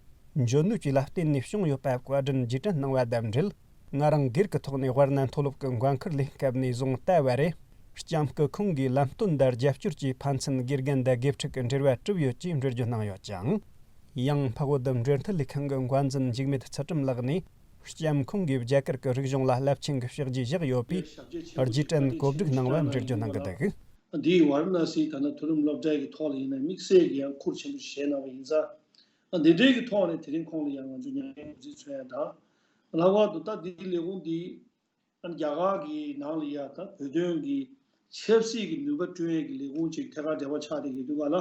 འཇོན་ནུས་བཅས་ལ་བརྟེན་ནས་བྱུང་ཡོད་པ་བཀའ་དྲིན་རྗེས་དྲན་གནང་བ་དང་འབྲེལ། ང་རང་སྒེར་གྱི་ཐོག་ནས་དབར་ན་མཐོ་སློབ་ཀྱི་འགན་འཁུར་ལེན་སྐབས་ནས་བཟུང་ད་བར་རེ། ལྕམ་སྐུ་ཁོང་གིས་ལམ་སྟོན་དང་རྒྱབ་སྐྱོར་གྱིས་ཕན་ཚུན་དགེ་རྒན་དང་དགེ་ཕྲུག་གི་འབྲེལ་བ་གྲུབ་ཡོད་ཅེས་འགྲེལ་བརྗོད་གནང་ཡོད་ཅིང་། ཡང་འཕགས་བོད་འབྲེལ་མཐུད་ལས་ཁང་གི་འགོ་འཛིན་འཇིགས་མེད་ཚུལ་ཁྲིམས་ལགས་ནས། ལྕམ་ཁོང་གིས་རྒྱ་གར་གྱི་རིག་གཞུང་ལ་རླབས་ཆེན་གྱི་ཕྱག་རྗེས་བཞག་ཡོད་པས། རྗེས་དྲན་གོ་སྒྲིག་གནང་བ་འགྲེལ་བརྗོད་གནང་གི་འདུག། འདིའི་ཝཱ་ར་ཎ་སིའི་ད་ནང་མཐོ་རིམ་སློབ་གྲྭའི་གི་ཐོག་ལ་ཡིན་ན་དམིགས་བསལ་གྱི་ཡང་ཁུར་ཆེན་པོ་ཞིག་བཞེས་གནང་བ་ཡིན་ཙང་། འདི་འདྲའི་གི་ཐོག་ནས་དེ་རིང་ཁོང་ལ་ཡང་ང་ཚོ་མྱ་ངན་གུས་བརྩི་མཚོན་ཡ་དང་། ལྷག་པར་དུ་ད་འདིའི་ལས་ཁུངས་འདི་རྒྱ་གར་གྱི་ནང་ལ་ཡ་ད་བོད་དོན་གྱི་ཆབ་སྲིད་ཀྱི་ནུས་པ་བསྐྲུན་ཡས་ཀྱི་ལས་ཁུངས་ཅིག་ཐད་ཀར་འབྲེལ་བ་ཆགས་བསྡད་ཡོད་དུས་ག་ལ།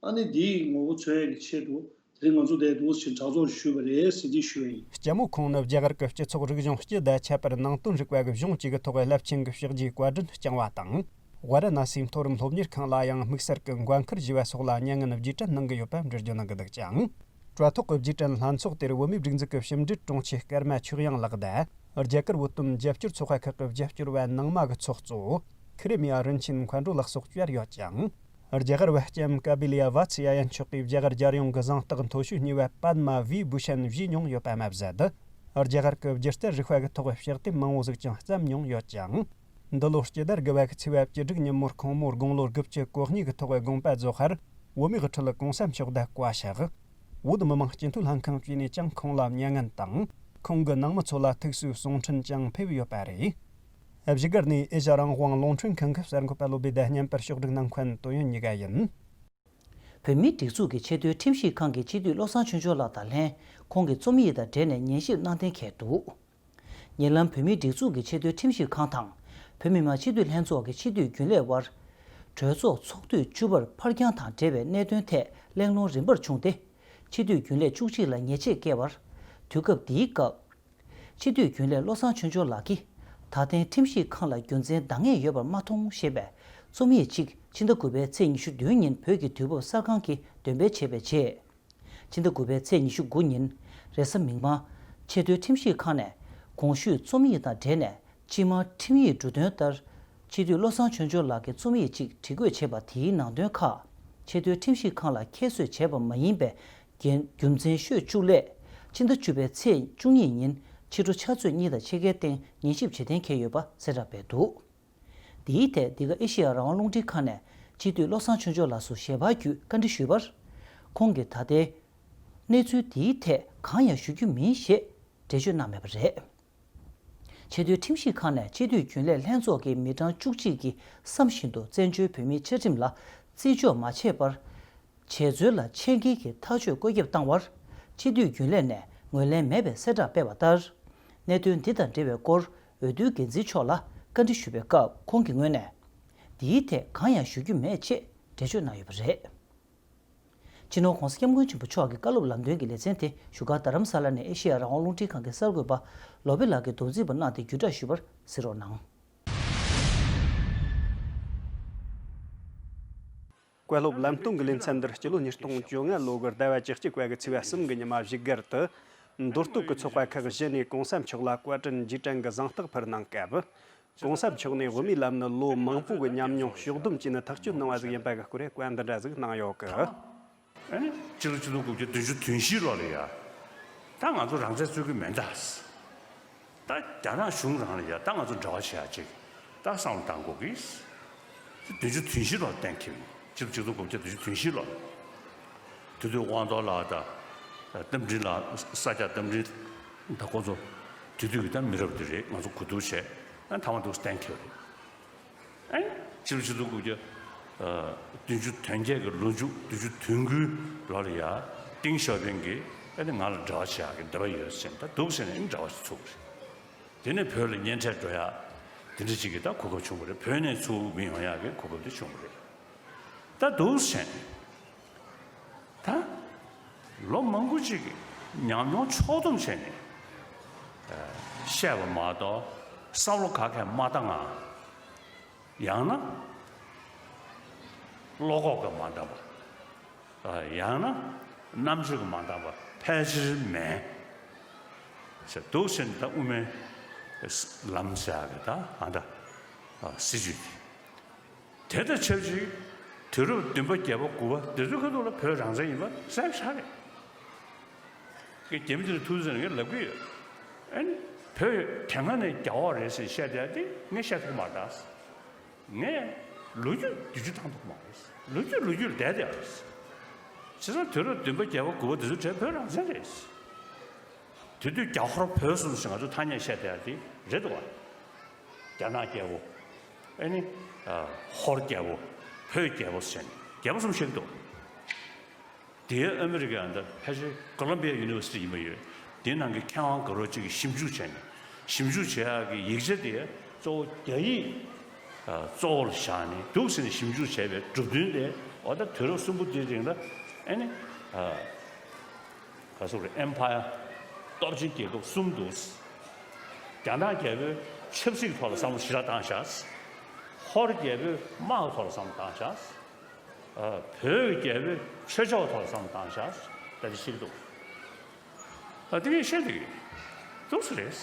ཨ་ནི་འདིའི་ངོ་བོ་མཚོན་ཡས་ཀྱི་ཆེད་དུ་དེ་རིང་ང་ཚོ་འདིར་འདུག་སེ་གྲོས་ཚོགས་ཞུས་པ་རེད་ཟེར་གྱི་ཞུ་ཡ་ཡིན། ལྕམ་མོ་ཁོང་ནི་རྒྱ་གར་གྱི་སྤྱི་ཚོགས་རིག་གཞུང་སྤྱི་དང་ཁྱད་པར་ནང་དོན་རིག་པ་གི་གཞུང་བཅས་ཀྱི་ཐོག་རླབས་ཆེན་གྱི་ཕྱག་རྗེས་བཀའ་དྲིན་བསྐྱངས་བ་དང་། ཝཱ་ར་ཎ་སིའི་མཐོ་རིམ་སློབ་གཉེར་ཁང་ལ་ཡང་དམིགས་བསལ་གྱི་འགན་འཁུར་བཞེས་པ་སོགས་ལ་མྱ་ངན་རྗེས་དྲན་གནང་གི་ཡོད་པ་འགྲེལ་བརྗོད་གནང་གི་འདུག་ཅིང་། དྲ་ཐོག་གི་རྗེས་དྲན་ལྷན་ཚོགས་དེར་བོད་མིའི་སྒྲིག་འཛུགས་ཀྱི་ཕྱི་འབྲེལ་དྲུང་ཆེ་ཀརྨ་ཆོས་དབྱངས་ལགས་དང་། རྒྱ་གར་བོད་དོན་རྒྱབ་སྐྱོར་ཚོགས་པ་ཁག་གི་རྒྱབ་སྐྱོར་བ་ནང་མ་གི་ཚོགས་གཙོ། ཁི་རི་མི་ཡ་རིན་ཆེན་མཁའ་འགྲོ་ལགས་སོགས་བཅར་ཡོད་ཅིང་། རྒྱ་གར་བ་ལྕམ་ཀ་པི་ལི་ཡ་ཝ་ཚི་ཡ་ཡན་མཆོག་གིས་རྒྱ་གར་རྒྱལ་ཡོངས་ཀྱི་གཟེངས་རྟགས་མཐོ་ཤོས་གཉིས་པ་པདྨ་བི་བྷུ་ཤན་བཞེས་མྱོང་ཡོད་པ་མ་ཟད། རྒྱ་གར་གྱི་སྒྱུ་རྩལ་རིག་པ་གི་ཐོག་ཕྱག་དེབ་མང་བོ་ཟིག་ཀྱང་བརྩམས་མྱོང་ཡོད་ཅིང་། འདི་ལོ་སྤྱི་ཟླ་དགུ་པ་གི་ཚེས་པ་བཅུ་དྲུག་ཉིན་མོར་ཁོང་མོ་དགུང་ལོ་དགུ་བཅུ་གོ་གཉིས་ཀྱི་ཐོག་དགོངས་པ་རྫོགས་ཁར། བོད་མིའི་དབུ་ཁྲིད་གོང་ས་མཆོག་དང་བཀའ་ཤག་བོད་མི་མང་སྤྱི་འཐུས་ལྷན་ཁང་བཅས་ནས་ཀྱང་ཁོང་ལ་མྱ་ངན་དང་། ཁོང་གི་ནང་མི་ཚོ་ལ་ཐུགས་གསོའི་གསུང་འཕྲིན་ཀྱང་ཕེབས་ཡོད་པ་རེད། བཞུགས་སྒར་ནས་ཨེ་ཤ་རང་དབང་རླུང་འཕྲིན་ཁང་གི་གསར་འགོད་པ་བློ་བདེ་དང་བརྙན་པར་ཕྱོགས་སྒྲིག་གནང་མཁན་དོན་ཡོད་གཉིས་ཀ་ཡིན། བོད་མིའི་སྒྲིག་འཛུགས་ཀྱི་ཆེས་མཐོའི་ཁྲིམས་ཞིབ་ཁང་གི་སྤྱི་འཐུས་བློ་བཟང་ཆོས་འབྱོར་ལགས་དང་ལྷན་ཁོང་གི་རྩོམ་ཡིག་དང་འབྲེལ་ནས་ཉན་ཞིབ་གནང་གཏན་འཁེལ་འདུག། ཉེ་ལམ་བོད་མིའི་སྒྲིག་འཛུགས་ཀྱི་ཆེས་མཐོའི་ཁྲིམས་ཞིབ་ཁང་དང་། བོད་མི་མང་སྤྱི་འཐུས་ལྷན་ཚོགས་ཀྱི་སྤྱི་འཐུས་རྒྱུན་ལས་དབར། གྲོས་ཚོགས་ཚོགས་དུས་བཅུ་པར་ཕར་འགྱངས་དང་འབྲེལ་བའི་གནད་དོན་ཐད་གླེང་སློང་རིམ་པར་བྱུང་སྟེ། སྤྱི་འཐུས་རྒྱུན་ལས་བཅུ་གཅིག་ལ་ཉེས་ཆད་བཀལ་བར། དུས་སྐབས་འདིའི་སྐབས། སྤྱི་འཐུས་རྒྱུན་ལས་བློ་བཟང་ཆོས་འབྱོར་ལགས་ཀྱིས། ད་ཐེངས་ཁྲིམས་ཞིབ་ཁང་ལ་རྒྱུ་མཚན་འདང་ངེས་ཡོད་པར་མ་མཐོང་ཞེས་པའི་རྩོམ་ཡིག་ཅིག་ཕྱི་ཟླ་དགུ་པའི་ཚེས་ཉི་ཤུ་བདུན་ཉིན་བོད་ཀྱི་དུས་བབ་གསར་ཁང་གིས་འདོན་སྤེལ་བྱས་པའི་རྗེས། ཕྱི་ཟླ་དགུ་པའི་ཚེས་ཉི་ཤུ་དགུ་ཉིན་རེས་གཟའ་མིག་དམར་ཆེས་མཐོའི་ཁྲིམས་ཞིབ་ཁང་ནས་གོང་ཞུས་རྩོམ་ཡིག་དང་འབྲེལ་ནས་སྤྱི་དམངས་ཁྲིམས་ཡིག་འབྲུ་དོན་ལྟར་སྤྱི་འཐུས་བློ་བཟང་ཆོས་འབྱོར་ལགས་ཀྱི་རྩོམ་ཡིག་ཅིག་བྲིས་བཀོད་བྱས་པ་དེའི་ནང་དོན་ཁག་ཆེས་མཐོའི་ཁྲིམས་ཞིབ་ཁང་ལ་ཁྱད་གསོད་བྱས་པ་མ་ཡིན་པའི་རྒྱུ་མཚན་ཤོད་བཅུག་སླད་ཕྱི་ཟླ་བཅུ་པའི་ཚེས་བཅུ་གཉིས་ཉིན་ཕྱི་དྲོ་ཕྱག་ཚོད་གཉིས་དང་ཕྱེད་ཀའི་སྟེང་ཉན་ཞིབ་བྱེད་གཏན་འཁེལ་ཡོད་པ་གསལ་བསྒྲགས་སྤེལ་འདུག། འདིའི་ཐད་འདི་ག་ཨེ་ཤེ་ཡ་རང་དབང་རླུང་འཕྲིན་ཁང་ནས་སྤྱི་འཐུས་བློ་བཟང་ཆོས་འབྱོར་ལགས་སུ་ཞལ་པར་བརྒྱུད་བཀའ་འདྲི་ཞུས་པར། ཁོང་གིས་ད་ལྟའི་གནས་ཚུལ་འདིའི་ཐད་གང་ཡང་ཞུ་རྒྱུ་མིན་ཞེས་འགྲེལ་བརྗོད་གནང་མེད་པ་རེད། ཆེས་མཐོའི་ཁྲིམས་ཞིབ་ཁང་ནས་སྤྱི་འཐུས་རྒྱུན་ལས་ལྷན་ཚོགས་ཀྱི་མི་གྲངས་བཅུ་གཅིག་གིས་བསམ་བཞིན་དུ་བཙན་བྱོལ་བོད་མིའི་བཅའ་ཁྲིམས་ལ་བརྩི་འཇོག་མ་བྱས་པར། བྱས་ཚུལ་ལ་ཆེད་འགེལ་གྱི་ཐག་གཅོད་བཀོད་ཁྱབ་བཏང་བར། སྤྱི་འཐུས་རྒྱུན་ལས་ནས་ངོས་ལེན་མེད་པའི་གསལ་བསྒྲགས་སྤེལ་བ་ལྟར། གནད་དོན་འདི་དང་འབྲེལ་བའི་སྐོར་འོས་བསྡུའི་འགན་འཛིན་མཆོག་ལ་བཀའ་འདྲི་ཞུས་པའི་སྐབས་ཁོང་གི་ངོས་ནས། འདིའི་ཐད་གང་ཡང་ཞུ་རྒྱུ་མེད་ཅེས་འགྲེལ་བརྗོད་གནང་ཡོད་པ་རེད། སྤྱི་ནོར་༧གོང་ས་༧སྐྱབས་མགོན་ཆེན་པོ་མཆོག་གི་བཀའ་སློབ་ལམ་སྟོན་གྱི་ལེ་ཚན་དེ་བཞུགས་སྒར་རྡ་རམ་ས་ལ་ནས་ཨེ་ཤེ་ཡ་རང་དབང་རླུང་འཕྲིན་ཁང་གི་གསར་འགོད་པ་ལོ་པེ་ལགས་ཀྱིས་མདོ་འཛིན་པ་གནང་སྟེ་བརྒྱུད་བསྒྲགས་ཞུས་པར་གཟིགས་རོགས་གནང་། བཀའ་སློབ་ལམ་སྟོན་གྱི་ལེ་ཚན་འདིར་སྤྱི་ལོ་ཉིས་སྟོང་བཅོ་ལྔ་ལོ་གི་ཟླ་བ་བཅུ་གཅིག་པ་གི་ཚེས་པ་གསུམ་གྱི་ཉི་མ་བཞུགས་སྒར་དུ། མདོ་སྟོད་ཀྱི་ཚོགས་པ་ཁག་བཞི་ནས་གོང་ས་མཆོག་ལ་བཀའ་དྲིན་རྗེས་དྲན་གྱི་གཟེངས་རྟགས་ཕུལ་གནང་སྐབས། གོང་ས་མཆོག་ནས་དབུ་མའི་ལམ་ནི་ལོ་མང་པོ་གི་ཉམས་མྱོང་ཕྱོགས་བསྡོམས་བྱས་ནས་ཐག་གཅོད་གནང་བ་ཟིག་ཡིན་པ་གི་སྐོར་བཀའ་འདི་འདྲ་ཟིག་གནང་ཡོད་གི། ཨ་ནི་སྤྱི་ལོ་ཆིག་སྟོང་དགུ་བརྒྱ་བདུན་ཅུ་དོན་བཞི་ལོ་ལ་ཡ། ད་ང་ཚོ་རང་བཙན་རྩོད་ཀྱི་མེད་ད། ད་རྒྱ་ནག་གཞུང་རང་ལ་ཡ་ད་ང་ཚོ་འབྲེལ་བ་བྱེད་ཡ་ཅིག་ད་བསམ་བློ་བཏང་དགོས་ཀྱི། བདུན་ཅུ་དོན་བཞི་ལོ་གཏན་འཁེལ་བ་ཡིན། སྤྱི་ལོ་ཆིག་སྟོང་དགུ་བརྒྱ་བདུན་ཅུ་དོན་བཞི་ལོ། དེ་དུས་དབང་རྡོར་ལགས་དང་། རྟ་མགྲིན་ལགས། ས་སྐྱ་རྟ་མགྲིན། ད་ཁོ་ཚོ་དེ་དུས་ཀྱི་ད་མི་རབས་དེ་རེད། ང་ཚོ་གོ་བསྡུར་བྱས་ཨ་མཐའ་མ་འདུག་གཏན་འཁེལ་བ་རེད། ཨེ། ཕྱི་ལོ་ཆིག་སྟོང་དགུ་བརྒྱ་བདུན་ཅུ་དོན་བརྒྱད་ཀྱི་ལོ་མཇུག་བདུན་ཅུ་དོན་དགུའི་ལོ་ལ་ཡ། ཏིང་ཞའོ་ཕིང་གིས་ཨ་ནི་ང་ལ་འབྲེལ་བ་བྱེད་ཡག་གི་འདོད་པ་ཡོད་ཟེར་ནས་ད་འདུག་ཟེར་ནས་ཨ་ནི་འབྲེལ་བ་ཞིག་ཚུགས་པ་རེད། དེ་ནས་བོད་ལ་གཉེན་འཕྲད་འགྲོ་ཡག་དེ་འདྲ་ཅིག་གི་ད་གོ་སྐབས་བྱུང་བ་རེད། བོད་ནས་ཚུར་མི་ཡོང་ཡག་གི་གོ་སྐབས་དེ་བྱུང་བ་རེད། ད་འདུག་ཟེར་ནས། ད་ལོ་མང་པོ་ཅིག་གི་ཉམས་མྱོང་ཕྱོགས་བསྡོམས་བྱས་ནས་བཤད་པ་མ་གཏོགས་བསམ་བློ་ག་གས་མ་བཏང་ང་། ཡང་ན་བློ་ཁོག་གིས་མ་འདང་བ། ཡང་ན་རྣམ་དཔྱོད་ཀྱིས་མ་འདང་བ་ཕལ་ཆེར་མེད་ཟེར་འདུག་ཟེར་ནས། ད་དབུ་མའི་ལམ་ཟེར་ཡག་གི་ད་ཨ་ད་སྲིད་བྱུས་དེ། དེ་དང་ཆབས་ཅིག་དུས་རབས་བདུན་པ་བརྒྱད་པ་དགུ་པ་འདི་ཚོའི་ཁ་ཐུག་ལ་བོད་རང་བཙན་ཡིན་པ་གསལ་པོ་ཆགས་རེད། ངས་རྒྱ་མི་དེ་ལ་ཐུག་ཟེར་ནས་ངས་ལབ་ཀྱི་ཡོད། ཨ་ནི་བོད་དེ་སྔ་ནས་རྒྱ་འོག་རེད་ཟེར་བཤད་བསྡད་དེ་ངས་བཤད་ཐུབ་མ་རེད་ད། ངས་ལོ་རྒྱུས་བསྒྱུར་བཅོས་བཏང་ཐུབ་མ་རེད། ལོ་རྒྱུས་ལོ་རྒྱུས་ལ་བསྡད་བསྡད་པ་རེད། བྱས་ཙང་དུས་རབས་བདུན་པ་བརྒྱད་པ་དགུ་པ་འདི་ཚོའི་གྲས་བོད་རང་བཙན་རེད། དེ་དུས་རྒྱ་ཧོར་བོད་གསུམ་ཞེས་ང་ཚོ་ཐ་སྙད་བཤད་བསྡད་ཡག་དེ་རེད་འདུག་བ། རྒྱ་ནག་རྒྱལ་པོ། ཨ་ནི། ཨ། ཧོར་རྒྱལ་པོ། བོད་རྒྱལ་པོ་ཟེར་ནས་རྒྱལ་པོ་གསུམ་བཤད་ཀྱི་འདུག་དེའི་ཨ་མི་རི་ཀའི་ཨ་ད་ཕལ་ཆེར་ཀོ་ལོམ་བི་ཡ་ཡུ་ནི་ཝར་སི་ཊི་ཡིན་པ་ཡོད། དེའི་ནང་གི་མཁས་དབང་དགའ་རོགས་གཅིག་གིས་ཞིབ་འཇུག་བྱས་ནས། ཞིབ་འཇུག་བྱེད་ཡག་གི་ཡིག་ཆ་དེ་གཙོ་བོ་རྒྱ་ཡིག་ཨ། གཙོ་བོར་བཞག་ནས་འདུག་ཟེར་ནས་ཞིབ་འཇུག་བྱས་པའི་གྲུབ་དོན་དེ་འོ་ད་དུས་རབས་གསུམ་པོ་དེའི་རིང་ལ་ཨ་ནི། ཨ། ག་ཟེར་དགོས་རེད། ཨེམ་ཕ་ཡར། སྟོབས་ཆེན་རྒྱལ་ཁབ་གསུམ་འདུག་རྒྱ་ནག་རྒྱལ་པོས་ཆབ་སྲིད་ཀྱི་ཐོག་ལ་བསམ་བློ་ཞེ་དྲག་བཏང་བཞག་ཧོར་རྒྱལ་པོས་དམག་གི་ཐོག་ལ་བསམ་བློ་བཏང་བཞག་ཨ། བོད་ཀྱི་རྒྱལ་པོས་ཆོས་ཕྱོགས་ཐོག་ལ་བསམ་བློ་བཏང་བཞག་ད་དེ་ཤེས་ཀྱི་འདུག་ཨ། དེ་གས་བཤད་བསྡད་ཀྱི་འདུག་ཟེར་རེད།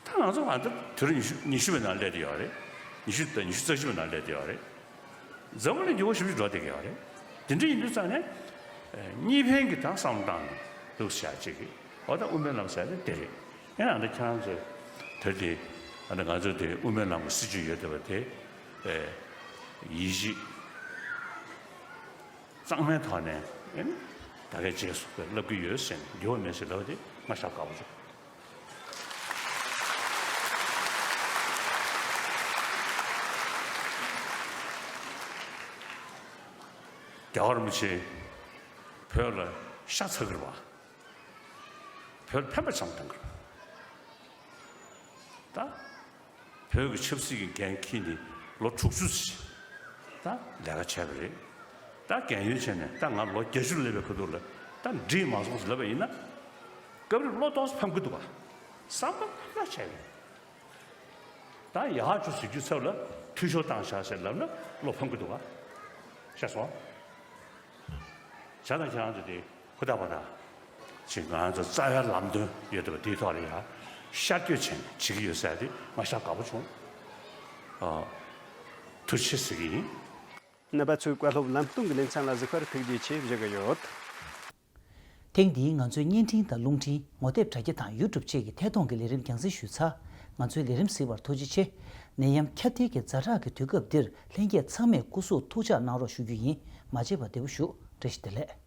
ད་ང་ཚོ་ང་ཚོ་དུས་རབས་ཉི་ཤུ་ཉི་ཤུ་པའི་ནང་སླེབས་བསྡད་ཡོད་རེད། ཉི་ཤུ་དང་ཉི་ཤུ་རྩ་བཞི་པའི་ནང་སླེབས་བསྡད་ཡོད་རེད། འཛམ་བུ་གླིང་འགྱུར་བ་ཞེ་པོ་ཅིག་འགྲོ་བསྡད་ཀྱི་ཡོད་རེད། དེ་འདྲ་ཡིན་དུས་ཙང་ནས། གཉིས་ཕན་གྱི་ད་བསམ་བློ་བཏང་ནས་འདུག་བྱ་ཅིག་གི་འོ་ད་དབུ་མའི་ལམ་ཟེར་ཡ་དེ་དེ་རེད། ཡིན་ནའང་ད་ཁྱེད་རང་ཚོས་ད་དེ་ཨ་ད་ང་ཚོ་དེ་དབུ་མའི་ལམ་གྱི་སྲིད་བྱུས་ཡོད་བསྡད་པ་དེ། ཨེ། ཡིད་ཆེས་གཙང་མའི་ཐོག་ནས་ཨེ་ད་གའི་རྗེས་སུ་བསླབ་ཀྱི་ཡོད་ཟེར་ནས་འགྱུར་བ་མེད་ཟེར་ལབ་པ་དེ་ང་ཞེ་དྲག་དགའ་པོ་བྱུང་། རྒྱལ་བ་རིན་པོ་ཆེ་བོད་ལ་ཤ་ཚ་གི་རེད་པ། བོད་ལ་ཕན་པ་ཙམ་གཏོང་གི་རེད་པ། ད་བོད་ཀྱི་ཆབ་སྲིད་ཀྱི་འགན་འཁྱེར་ནས་ལོ་དྲུག་ཅུ་ཙམ་ད་ལས་ཀ་བྱས་པ་རེད། ད་རྒན་ཡོལ་བྱས་ནས་ད་ང་ལོ་བརྒྱད་ཅུ་སླེབས་པའི་ཁ་ཐུག་ལ་ད་འགྲིག་མ་སོང་ཟེར་ལབ་པ་ཡིན་ན། སྐབས་རེ་བློ་ཏོག་ཙམ་ཕམ་གྱི་འདུག་ག་བསམ་པ་ཕམ་ཐག་ཆད་རེད། ད་ཡག་ཅིག་ཟེར་རྒྱུའི་ཚབ་ལ་འཐུས་ཤོར་བཏང་བཞག་ཟེར་ལབ་ན་བློ་ཕམ་གྱི་འདུག་ག་ཤེས་སོང་། བྱས་ཙང་ཁྱེད་རང་ཚོ་དེ་ཧུར་ཐག་པ་ཐག་ཅིག་ང་ཚོ་རྩ་བའི་ལམ་སྟོན་ཡོད་བསྡད་པ་དེའི་ཐོག་ལ་ཡ་ཤར་བསྐྱོད་བྱས་ནས་བྱེད་ཀྱི་ཡོད་ཟེར་ཡ་དེ་ང་ཞེ་དྲག་དགའ་པོ་བྱུང་། ཨ། ཐུགས་རྗེ་ཆེ་ཟེར་གྱི་ཡིན། རྣམ་པ་ཚོས་བཀའ་སློབ་ལམ་སྟོན་གྱི་ལེ་ཚན་ལ་གཟིགས་པར་ཐུགས་རྗེ་ཆེ་ཞུ་གི་ཡོད། ཐེངས་འདིའི་ང་ཚོའི་བརྙན་འཕྲིན་དང་རླུང་འཕྲིན། ངོ་དེབ་དྲ་རྒྱ་དང་ཡུ་ཊུབ་བཅས་ཀྱི་ཐད་གཏོང་གི་ལས་རིམ་རྒྱང་སྲིང་ཞུས་ཚར། ང་ཚོའི་ལས་རིམ་གཟིགས་པར་ཐུགས་རྗེ་ཆེ། ནད་ཡམས་ཁྱབ་གདལ་གྱི་ཛ་དྲག་གི་དུས་སྐབས་འདིར་ལྷན་རྒྱས་ཚང་མས་སྐུ་གཟུགས་ཐུགས་ཅག་གནང་རོགས་ཞུ་རྒྱུ་ཡིན། མ་བརྗེད་པར་བདེ་པོ་བཞུགས། བཀྲ་ཤིས་བདེ་ལེགས།